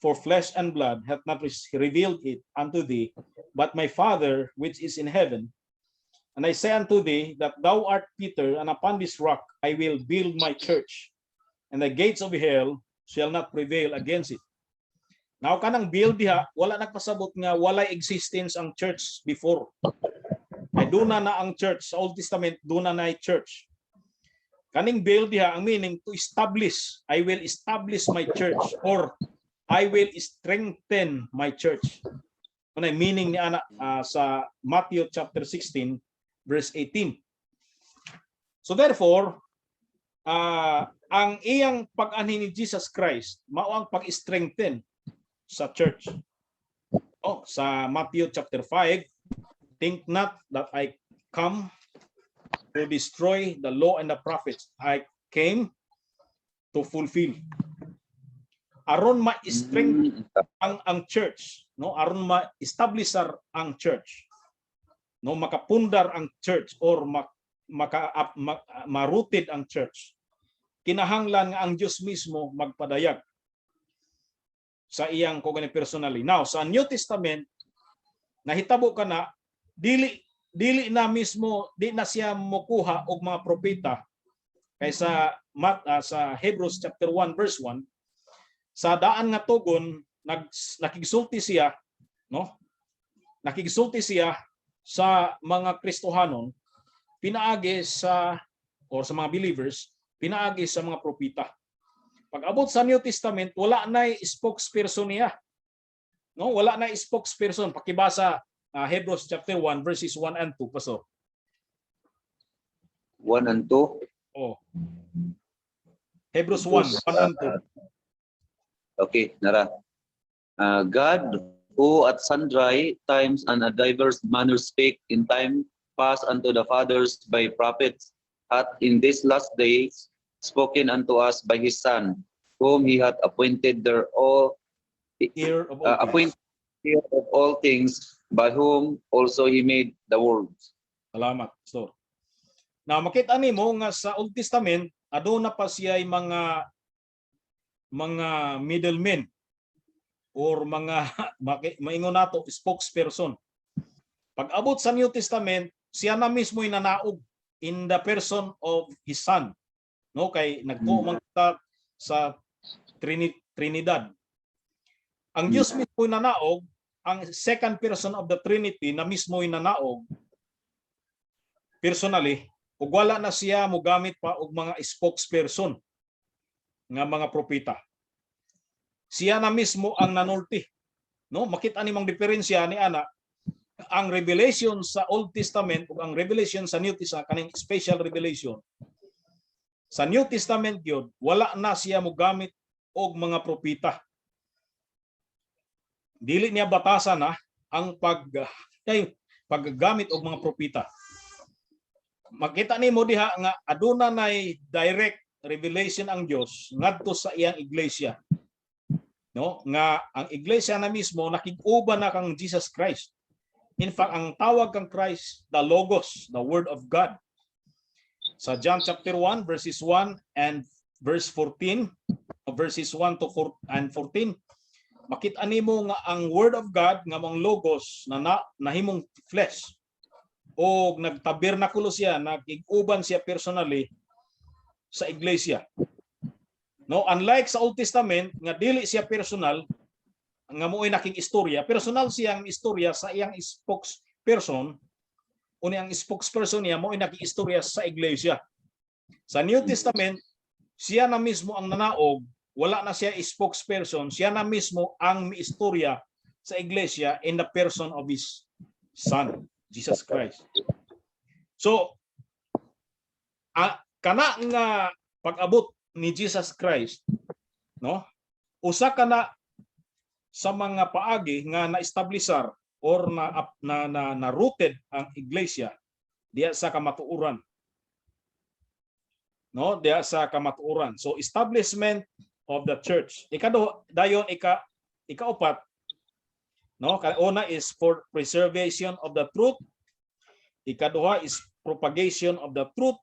Speaker 2: for flesh and blood hath not revealed it unto thee, but my Father which is in heaven. And I say unto thee that thou art Peter, and upon this rock I will build my church, and the gates of hell shall not prevail against it." Now, kanang build diha, wala nagpasabot nga walay existence ang church before. Ay duna na ang church sa Old Testament, duna na church. Kaning build diha, ang meaning to establish. I will establish my church or I will strengthen my church. Ano yung meaning ni ana sa Matthew chapter 16 verse 18. So therefore, ang iyang pag-anhi ni Jesus Christ mao ang pag-strengthen sa church. Oh, sa Matthew chapter 5, "Think not that I come to destroy the law and the prophets. I came to fulfill." Aron ma-strengthen ang church, no? Aron ma-establish ang church. No, makapundar ang church or ma-rooted ang church. Kinahanglan nga ang Dios mismo magpadayag sa iyang kung personally. Now, sa New Testament, nahitabo ka na dili dili na mismo, di na siya mokuha og mga propeta kaysa sa Hebrews chapter 1 verse 1, sa daan nga tugon nakigsulti siya, no, nakigsulti siya sa mga Kristohanon pinaagi sa or sa mga believers pinaagi sa mga propeta. Pag abot sa New Testament, wala na spokesperson niya, no, wala na spokesperson. Pakibasa Hebrews chapter 1 verses 1 and 2, Pastor.
Speaker 3: 1 and 2.
Speaker 2: Oh. Hebrews 1, 1 and 2.
Speaker 3: Okay, nara. God, who at sundry times and at divers manners spake in time past unto the fathers by prophets, hath in these last days spoken unto us by his Son, whom he hath appointed their all
Speaker 2: Heir of all things.
Speaker 3: Appointed heir of all things, by whom also he made the worlds.
Speaker 2: Salamat, Pastor. Now, makita nimo nga sa Old Testament, aduna pa siya mga middlemen or mga maingon nato spokesperson. Pag abot sa New Testament, siya na mismo nanaog in the person of his Son. No, kay nagtuo man kita sa Trinidad. Ang Diyos mismo nanaog, ang second person of the Trinity na mismo nanaog personally, ug wala na siya mogamit pa og mga spokesperson nga mga propeta. Siya na mismo ang nanulti. No, makita nimong diferensya ni ana, ang revelation sa Old Testament ug ang revelation sa New Testament, kaning special revelation. Sa New Testament gyud, wala na siya mogamit og mga propeta. Dili niya batasan na ang kay paggamit og mga propeta. Makita nimo diha nga aduna nay direct revelation ang Dios ngadto sa iyang iglesia. No, nga ang iglesia na mismo nakig-uban na kang Jesus Christ. In fact, ang tawag kang Christ, the Logos, the Word of God. Sa John chapter 1 verses 1 and verse 14, verses 1 to 4 and 14, makita nimo nga ang Word of God nga mong Logos na nahimong flesh o nagtabernakulo siya, nakig-uban siya personally sa iglesia. No, unlike sa Old Testament nga dili siya personal nga mo'y naking istorya, personal siyang istorya sa iyang spokesperson, uni ang spokesperson niya mo'y naking istorya sa iglesia. Sa New Testament, siya na mismo ang nanaog, wala na siya spokesperson, siya na mismo ang miistorya sa iglesia in the person of his Son, Jesus Christ. So, kana nga pag-abot ni Jesus Christ, no, usa ka na sa mga paagi nga na-establisar or na rooted ang iglesia diya sa kamatuoran, no, diya sa kamatuoran. So establishment of the church. Ikaduha dayon, ikaupat, no, una is for preservation of the truth, ikaduha is propagation of the truth,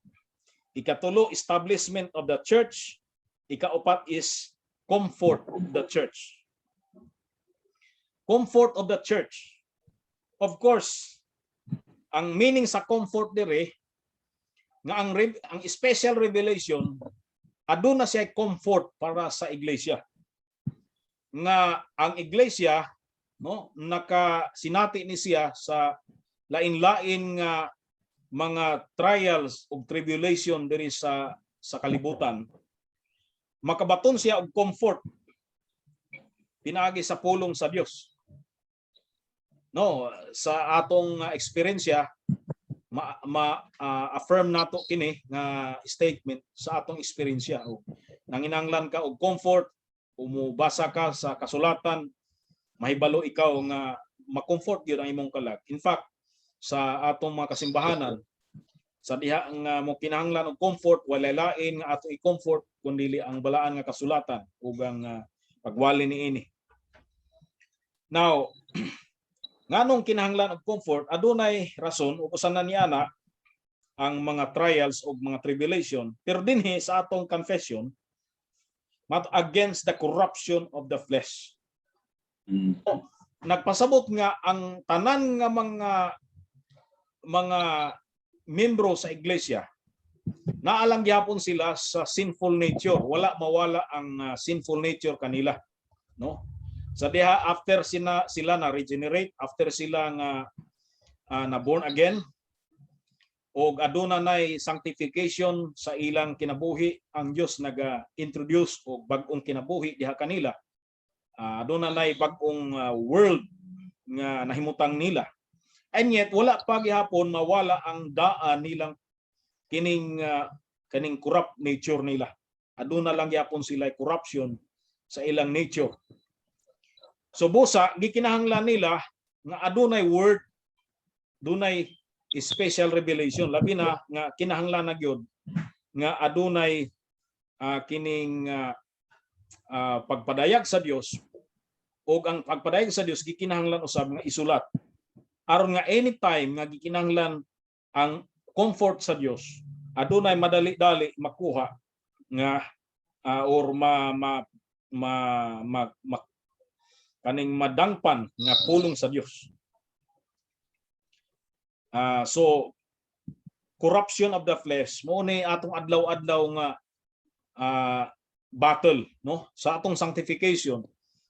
Speaker 2: ikatulo, establishment of the church, ikaupat is comfort of the church. Comfort of the church. Of course, ang meaning sa comfort dire nga ang special revelation, aduna siya comfort para sa iglesia, nga ang iglesia, no, nakasinati ni siya sa lain-lain nga mga trials ug tribulation diri sa kalibutan. Makabaton siya og comfort pinaagi sa pulong sa Dios, no. Sa atong eksperyensya, ma, ma affirm nato kini nga statement sa atong eksperyensya. O nanginanglan ka og comfort, umubasa ka sa kasulatan, mahibalo ikaw nga ma-comfort gyud ang imong kalag. In fact, sa atong mga kasimbahanan, sa diha nga mo kinahanglan og comfort, walay lain nga atong i-comfort kundi ang balaan nga kasulatan ug ang pagwali niini. Now, nganong kinahanglan og comfort? Adunay rason ug usa na niana ang mga trials ug mga tribulation. Pero dinhi sa atong confession mat against the corruption of the flesh. Nagpasabot nga ang tanan nga mga membro sa iglesia, naalang gyapon sila sa sinful nature. Wala mawala ang sinful nature kanila, no. Sa diha after sila na regenerate, after sila nga na born again og aduna nay sanctification sa ilang kinabuhi, ang Dios naga-introduce og bag-ong kinabuhi diha kanila. Aduna nay bag-ong world nga nahimutang nila, and yet wala pa gihapon mawala ang daan nilang kining kaning corrupt nature nila. Aduna lang gyapon sila corruption sa ilang nature. So busa gikinahanglan nila nga adunay word, dunay special revelation, labi na nga kinahanglan na gyud nga adunay kining pagpadayag sa Dios, ug ang pagpadayag sa Dios gikinahanglan usab nga isulat aron nga anytime nga gikinahanglan ang comfort sa Dios, adunay madali-dali makuha nga or ma kaning madangpan nga pulong sa Dios. So corruption of the flesh mo ni atong adlaw-adlaw nga battle, no, sa atong sanctification.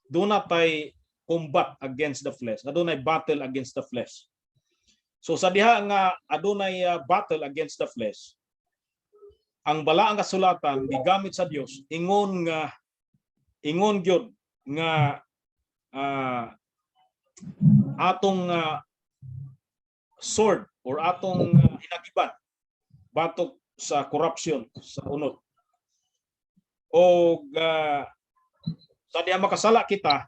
Speaker 2: Duna tay combat against the flesh, adunay battle against the flesh. So sa diha nga adunay battle against the flesh, ang balaang kasulatan gigamit sa Dios ingon nga ingon gyud nga atong sword or atong hinagiban batok sa corruption sa unod. O sa diha makasala kita,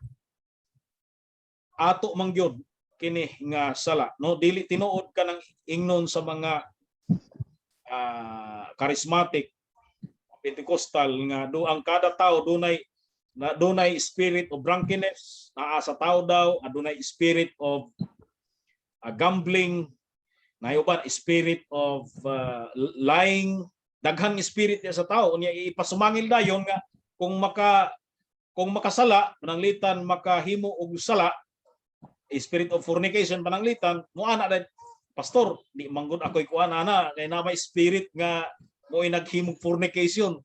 Speaker 2: ato man gyud kini nga sala, no. Dili tinuod kanang ingnon sa mga charismatic Pentecostal nga do ang kada tao dunay spirit of drunkenness naa sa tao daw, adunay spirit of gambling, naay uban spirit of lying, daghang spirit niya sa tao. Unya ipasumangil dayon nga kung makasala, pananglitan makahimo og sala, spirit of fornication, pananglitan mo ana dahil, "Pastor, di manggod ako'y kuan ana kay na may spirit nga mo'y naghimog fornication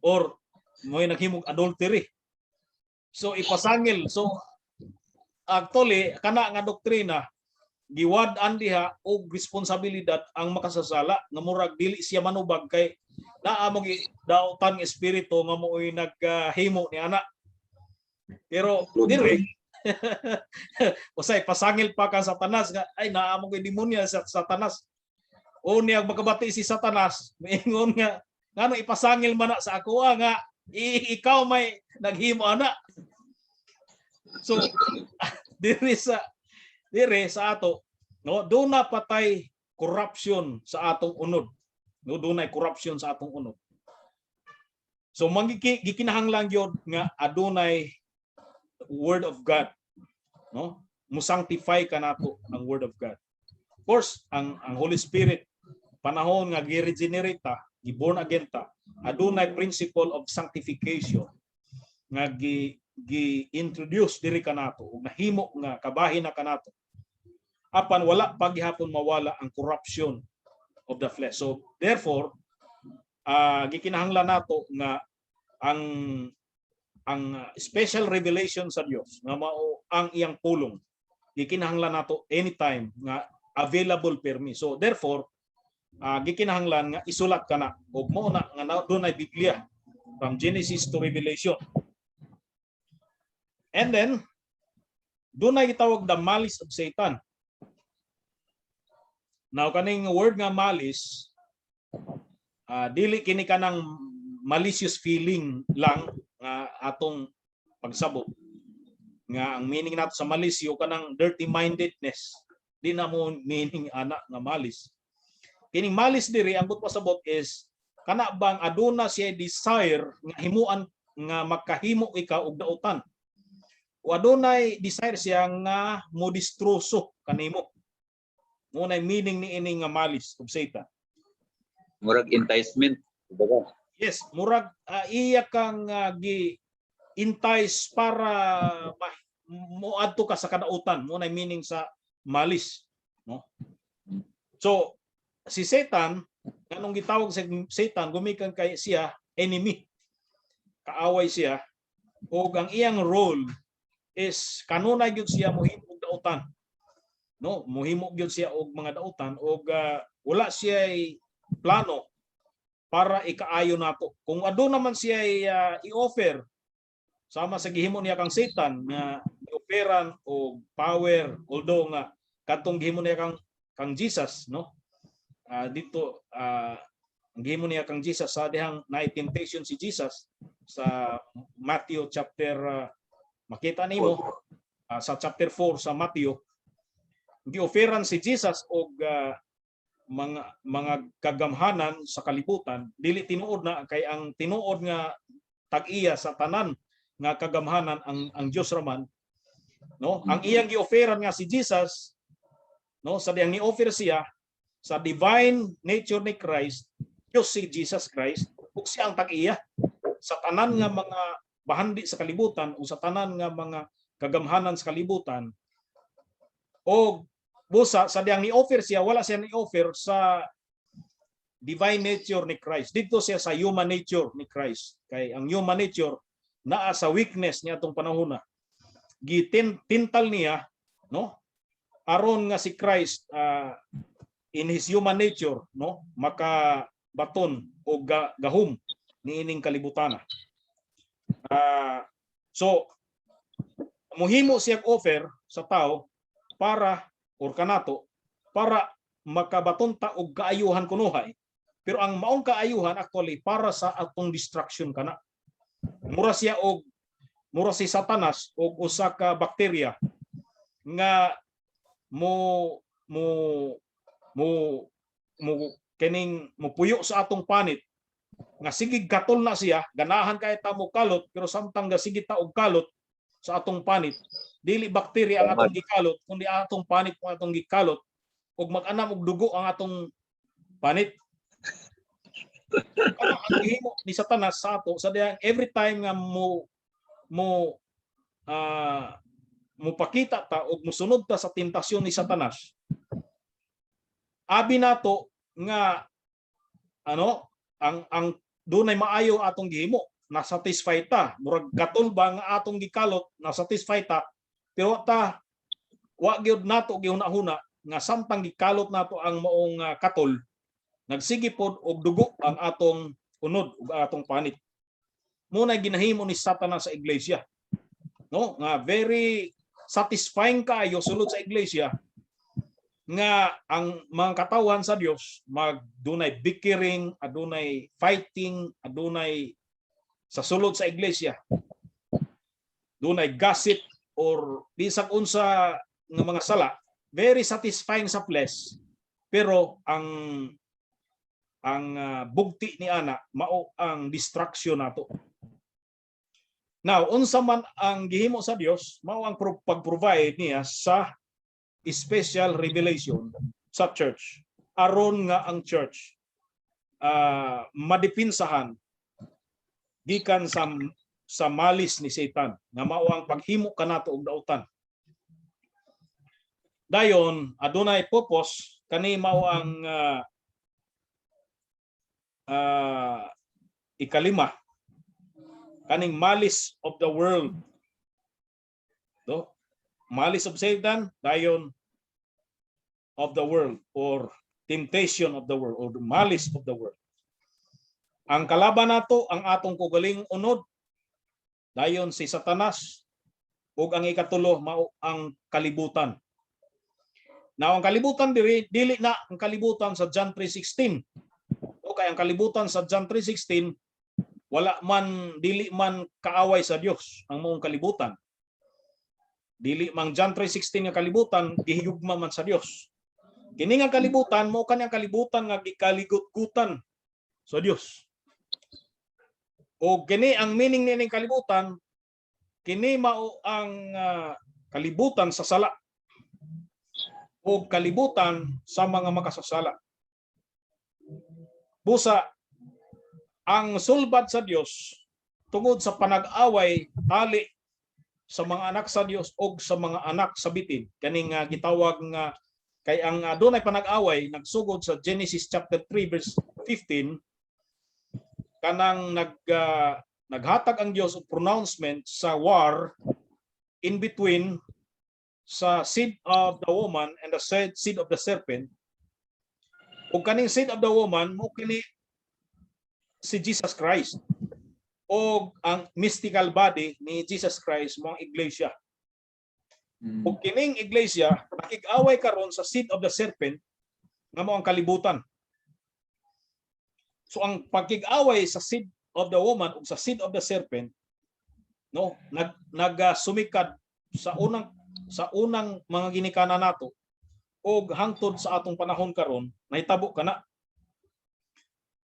Speaker 2: or mo'y naghimog adultery." So ipasangil. So actually, kana nga doktrina, giwad-an diha og responsibilidad ang makasasala nga murag dili siya manubag kay naa mo daotan nga espiritu nga mo'y naghimo ni ana. Pero diri usay pasangil pa ka Satanas nga ay naa mo kay demonyo sa Satanas. O niya makabati si Satanas, moingon nga Ngano ipasangil man na sa ako nga ikaw may naghimo ana? So diri sa ato, no, duna pa tay corruption sa atong unod, no? Dunay corruption sa atong unod. So mangiki gikinahanglan gyud nga adunay word of God, no? Musanctify kanato ang word of God. Of course, ang Holy Spirit, panahon nga gi-regenerate ta, gi-born again ta, adunay principle of sanctification nga gi gi-introduce diri kanato ug nahimo nga kabahin na kanato. Apan wala pa gihapon mawala ang corruption of the flesh. So therefore, gikinahanglan nato nga ang special revelation sa Dios nga mao ang iyang pulong, gikinahanglan nato anytime nga available permi. So therefore, gikinahanglan nga isulat kana ug mao na nga dunay Biblia from Genesis to Revelation. And then dunay gitawag the malice of Satan. Now, kaning word nga malice, dili kini kanang malicious feeling lang nga atong pagsabot nga ang meaning nato sa malisyo kanang dirty mindedness. Di na mo meaning ana nga malice. Kining malice diri, ang buot pasabot is kana bang aduna siya desire nga himuan nga makahimo ikaw og dautan o adunay desire siya nga mo destroso kanimo. Mao nay meaning ni ini nga malice of Satan.
Speaker 3: Murag enticement. Kumbaga.
Speaker 2: Yes, murag iya kang gi entice para moadto ka sa kadautan. Mao nay meaning sa malice, no? So si Satan, nganong gitawag sa Satan? Gumikan kay siya enemy. Kaaway siya ug ang iyang role is kanunay gyud siya mohimo og dautan. No, mohimo gyud siya og mga dautan ug wala siya plano para ikaayo nato. Kung aduna man siya i-offer sama sa gihimo niya kang Satan nga i-offeran og power, although nga kadtong gihimo niya kang Jesus, no? Dito, ang gihimo niya kang Jesus sa dihang na temptation si Jesus sa Matthew chapter, makita nimo sa chapter 4 sa Matthew, gi-offeran si Jesus og mga kagamhanan sa kalibutan. Dili tinuod na kay ang tinuod nga tag-iya sa tanan nga kagamhanan ang Dios raman, no? Ang iyang gi-offeran nga si Jesus, no, sa diyang ni-offer siya sa divine nature ni Christ, Dios si Jesus Christ ug siya ang tag-iya sa tanan nga mga bahandi sa kalibutan o sa tanan nga mga kagamhanan sa kalibutan. O busa sa diyang ni-offer siya, wala siya ni-offer sa divine nature ni Christ. Dito siya sa human nature ni Christ. Kay ang human nature naa sa weakness niya atong panahon na. Gitintal niya, no? Aron nga si Christ, in his human nature, no, makabaton o gahum niining kalibutan. So muhimo siya offer sa tao para or kanato para makabaton ta og kaayuhan kunuhay, pero ang maong kaayuhan actually para sa atong destruction kana. Mura siya og mura si Satanas og usa ka bakterya nga mo mo mo mo kining mupuyo sa atong panit nga sige katol na siya, ganahan kay ta mo kalot, pero samtang gasige ta og kalot sa atong panit, dili bakterya ang atong gikalot kundi atong panit mo atong gikalot ug mag-anam og dugo ang atong panit. Ano ang gihimo ni Satanas sa ato sa diyang every time nga mo mo mopakita ta og mosunod ta sa tentasyon ni Satanas, abi nato nga ano ang dunay maayo atong gihimo, na satisfy ta, murag katol ba nga atong gikalot, na satisfy ta, pero ta wa gyud nato gihuna-huna nga samtang gikalot nato ang maong katol, nagsige pod og dugo ang atong unod ug atong panit. Mao na ginahimo ni Satanas sa iglesia, no, nga very satisfying kaayo sulod sa iglesia. Nga ang mga katawhan sa Dios magdunay bickering, adunay fighting, adunay sa sulod sa iglesia. Dunay gossip or bisag unsa nga mga sala, very satisfying sa flesh. Pero ang bugti ni ana mao ang destruction nato. Now, unsa man ang gihimo sa Dios, mao ang pag-provide niya sa special revelation sa church aron nga ang church madipinsahan gikan sa malice ni Satan nga mao ang paghimo kanato og dautan. Dayon adunay purpose kani, mao ang ikalima, kaning malice of the world, no? Malice of Satan, dayon of the world or temptation of the world or the malice of the world. Ang kalaban nato ang atong kaugalingong unod, dayon si Satanas, ug ang ikatulo mao ang kalibutan. Now, ang kalibutan diri, dili na ang kalibutan sa John 3:16. Okay, ang kalibutan sa John 3:16, wala man, dili man kaaway sa Dios ang maong kalibutan. Dili mang John 3:16 nga kalibutan, gihigugma man sa Dios. Kini nga kalibutan mao kani ang kalibutan nga gikaligot-gutan sa Dios. O kini ang meaning nining kalibutan, kini mao ang kalibutan sa sala o kalibutan sa mga makasasala. Busa ang sulbad sa Dios tungod sa panag-away tali sa mga anak sa Dios og sa mga anak sa bitin, kaning gitawag nga kay ang adunay panag-away nagsugod sa Genesis chapter 3 verse 15, kanang naghatag ang Dios og pronouncement sa war in between sa seed of the woman and the seed of the serpent. Ug kaning seed of the woman mo kini si Jesus Christ o ang mystical body ni Jesus Christ mo ang iglesia. Ug kining iglesia nakig-away karon sa seed of the serpent nga mo ang kalibutan. So ang pagkig-away sa seed of the woman ug sa seed of the serpent, no, nag sumikad sa unang mga ginikanan nato og hangtod sa atong panahon karon nahitabo kana.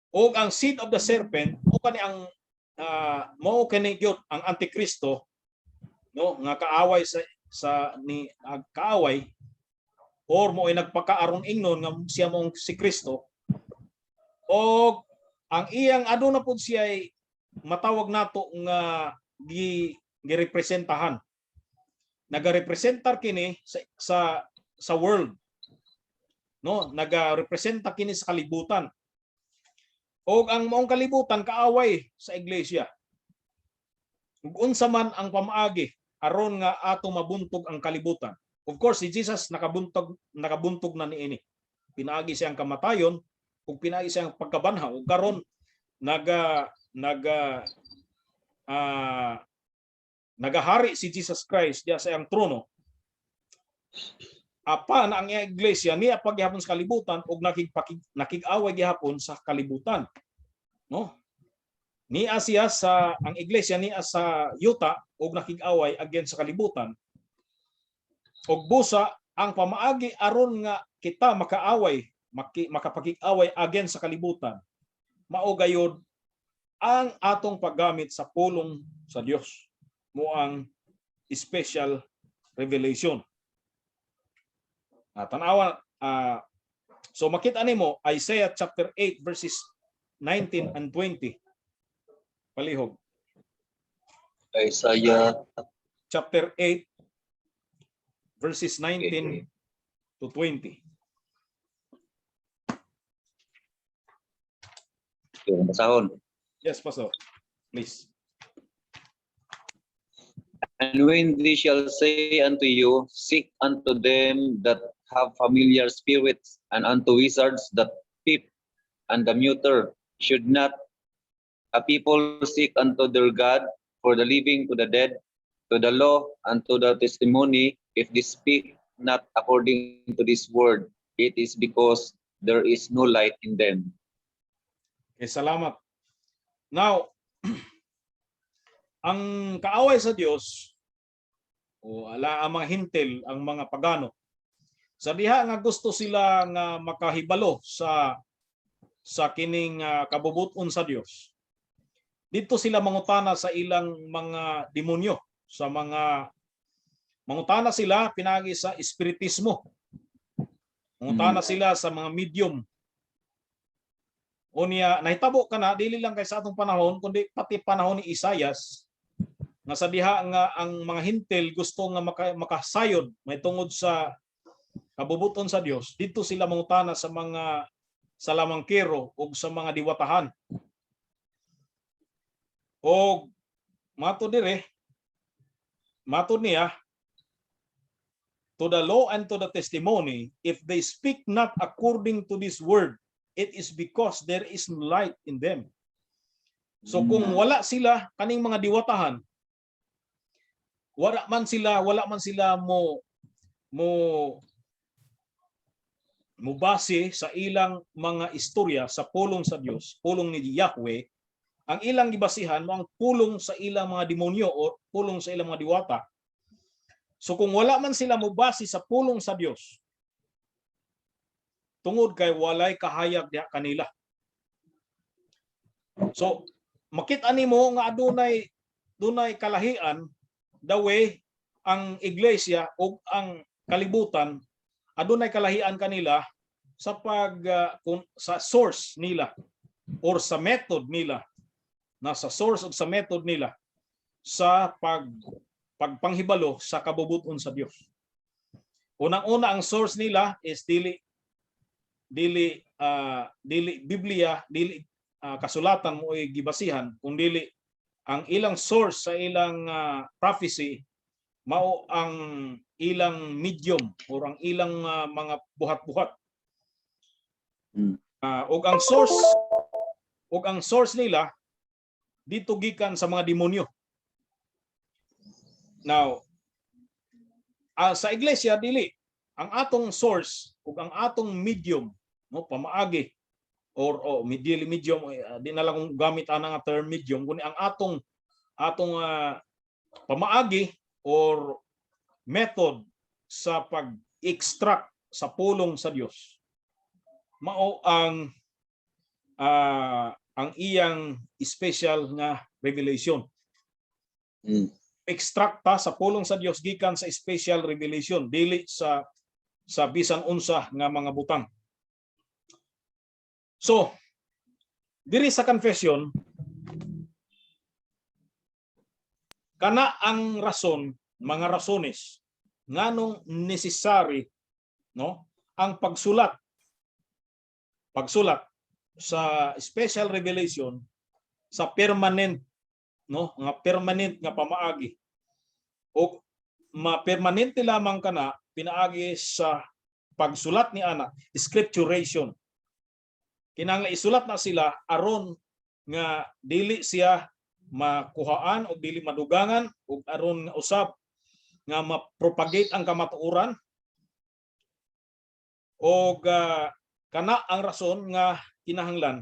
Speaker 2: Og ang seed of the serpent mo kani ang mao kani gyud ang antikristo, no, nga kaaway sa ni kaaway or mo ay nagpakaaron ingnon nga siya mong si Kristo, og ang iyang aduna pud siya ay matawag nato nga gi girepresentahan, nagarepresentar kini sa world, no, nagarepresenta kini sa kalibutan, og ang maong kalibutan kaaway sa iglesia. Ug unsa man ang pamaagi aron nga ato mabuntog ang kalibutan? Of course, si Jesus nakabuntog na niini, pinaagi siyang kamatayon ug pinaagi siyang pagkabanhaw, ug karon naga naga nagahari si Jesus Christ diya sa iyang trono. Apan ang iyang iglesia niya paghapon sa kalibutan ug nakig-away gihapon sa kalibutan, no? Niya siya sa ang iglesia niya sa yuta ug nakig-away against sa kalibutan. Ug busa ang pamaagi aron nga kita makaaway, makapakig-away against sa kalibutan, mao gayod ang atong paggamit sa pulong sa Dios, mo ang special revelation. Tanawa, so makita nimo Isaiah chapter 8 verses 19 and 20. Palihog.
Speaker 3: Isaiah
Speaker 2: Chapter 8 verses 19 to 20.
Speaker 3: Okay, basahon.
Speaker 2: Yes, Pastor. Please.
Speaker 3: And when they shall say unto you, "Seek unto them that have familiar spirits, and unto wizards that peep and the muter, should not a people seek unto their God for the living to the dead, to the law and to the testimony, if they speak not according to this word, it is because there is no light in them.
Speaker 2: Okay, salamat. Now, ang kaaway sa Dios o ala ang mga Hentil, ang mga pagano, sa diha nga gusto sila nga makahibalo sa kining kabubuton sa Dios. Dito sila mangutana sa ilang mga demonyo, sa mga mangutana sila pinagi sa espiritismo. Mangutana sila sa mga medium. Unya, nahitabo kana dili lang kay sa atong panahon kundi pati panahon ni Isayas nga sa diha nga ang mga Hentil gusto nga makasayod may tungod sa kabubuton sa Dios, dito sila mangutana sa mga salamangkero ug sa mga diwatahan. Og mato dire, mato niya, "To the law and to the testimony, if they speak not according to this word, it is because there is no light in them." So kung wala sila kaning mga diwatahan, wala man sila mo base sa ilang mga istorya sa pulong sa Dios, pulong ni Yahweh. Ang ilang gibasihan mo ang pulong sa ilang mga demonyo o pulong sa ilang mga diwata. So kung wala man sila mo base sa pulong sa Dios, tungod kay walay kahayag diha kanila. So makita nimo nga adunay dunay kalahian the way ang iglesia o ang kalibutan, adunay kalahian kanila sa pag kung, sa source nila or sa method nila, nasa source o sa method nila sa pagpanghibalo sa kabubuton sa Dios. Unang-una, ang source nila is dili Biblia, dili kasulatan mo ay gibasihan, kung dili ang ilang source sa ilang prophecy mao ang ilang medium or ang ilang mga buhat-buhat. Ug ang source nila dito gikan sa mga demonyo. Now, sa iglesia dili, ang atong source ug ang atong medium, no, pamaagi or oh, medium medium di na lang kung gamit ana nga term medium, kundi ang atong pamaagi or method sa pag-extract sa pulong sa Dios mao ang iyang special nga revelation. Extract ta sa pulong sa Dios gikan sa special revelation, dili sa bisan unsa nga mga butang. So, diri sa confession, kana ang rason, mga rasones nganong necessary, no, ang pagsulat sa special revelation sa permanent, no, nga permanent nga pamaagi o ma-permanente lamang kana pinaagi sa pagsulat ni ana, scripturation. Kinahanglan isulat na sila aron nga dili siya makuhaan o dili madugangan ug aron nga usab nga ma-propagate ang kamatuoran. Og kana ang rason nga kinahanglan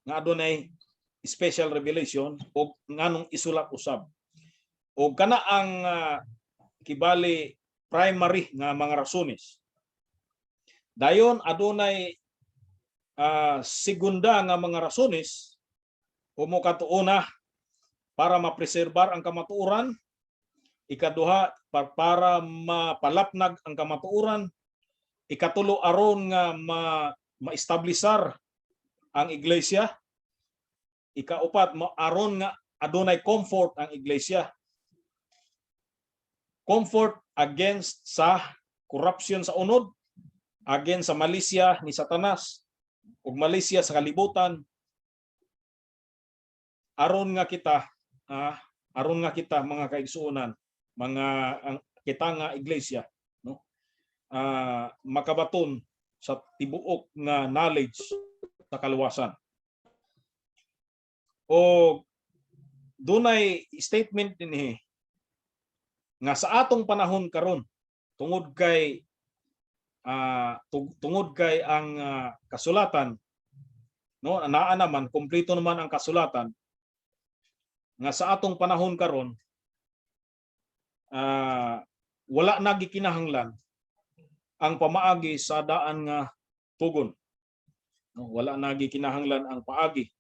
Speaker 2: nga adunay special revelation o nganong isulat usab. O kana ang kibali primary nga mga rasones. Dayon adunay segunda nga mga rasones o mo katuuna para mapreserbar ang kamatuoran, ikaduha para mapalapnag ang kamatuoran, ikatulo aron nga ma-establisar ang iglesia, ikaupat aron nga adunay comfort ang iglesia, comfort against sa corruption sa unod, against sa malisya ni Satanas ug malisya sa kalibutan, aron nga kita mga kaigsuonan, mga ang, kita nga iglesia, no, makabaton sa tibuok nga knowledge sa kaluwasan. O dunay statement dinhi nga sa atong panahon karon. Tungod kay ang kasulatan, no, naa naman, kompleto naman ang kasulatan nga sa atong panahon karon wala na gikinahanglan ang pamaagi sa daan nga tugon. No, wala na gikinahanglan ang paagi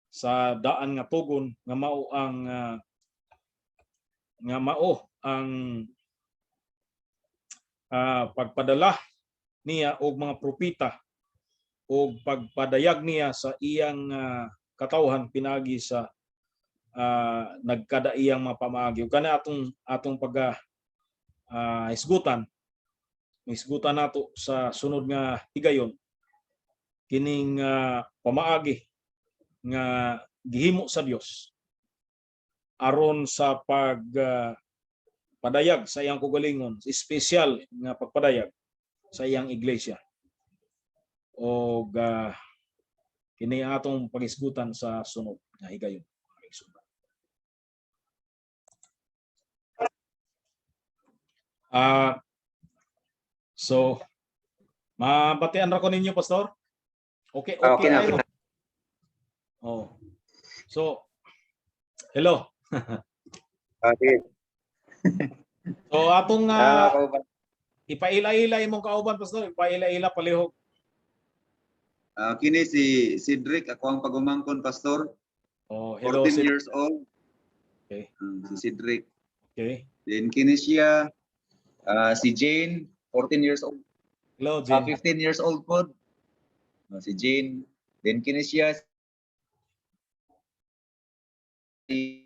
Speaker 2: sa daan nga tugon nga mao ang pagpadala niya og mga propeta og pagpadayag niya sa iyang katawhan pinagi sa nagkadaiyang mga pamaagi. Ug kana atong atong pagka hisgutan hisgutan nato sa sunod nga higayon kining pamaagi nga gihimo sa Dios aron sa pag padayag sa iyang kaugalingon, espesyal nga pagpadayag sa iyang iglesia. Og kini atong paghisgutan sa sunod nga higayon. So mabatian ra ko ninyo, Pastor? Okay, okay.
Speaker 3: Okay na.
Speaker 2: Kayo. Oh. So hello.
Speaker 3: Okay.
Speaker 2: So atong
Speaker 3: Ah,
Speaker 2: ipaila-ila imong kauban, Pastor, ipaila-ila palihog.
Speaker 3: Kini si Cedric, ako ang pagumangkon, Pastor.
Speaker 2: Oh, hello
Speaker 3: 14
Speaker 2: si
Speaker 3: years old.
Speaker 2: Okay.
Speaker 3: Si Cedric.
Speaker 2: Okay.
Speaker 3: Then kini siya si Jane, 14 years old.
Speaker 2: Hello, Jane.
Speaker 3: 15 years old po. Si Jane. Then kini siya si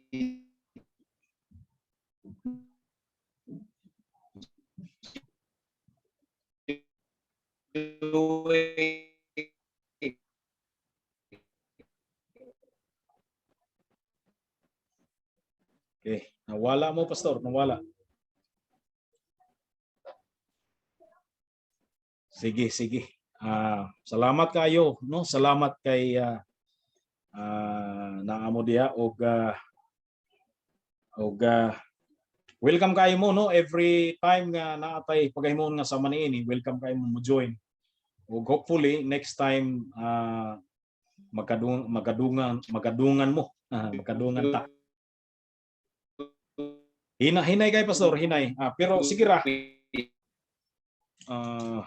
Speaker 3: Joey.
Speaker 2: Okay. Nawala mo, Pastor, nawala. Sige, sige. Salamat kayo, no? Salamat kay naa mo diha og welcome kayo mo, no, every time nga naa tay pagahimon nga sama niini, welcome kayo mo mo join. Ug hopefully next time magkadung magkadungan magkadungan mo. Magkadungan ta. Hinay, hinay kay, Pastor, hinay. Pero sige ra. Ah,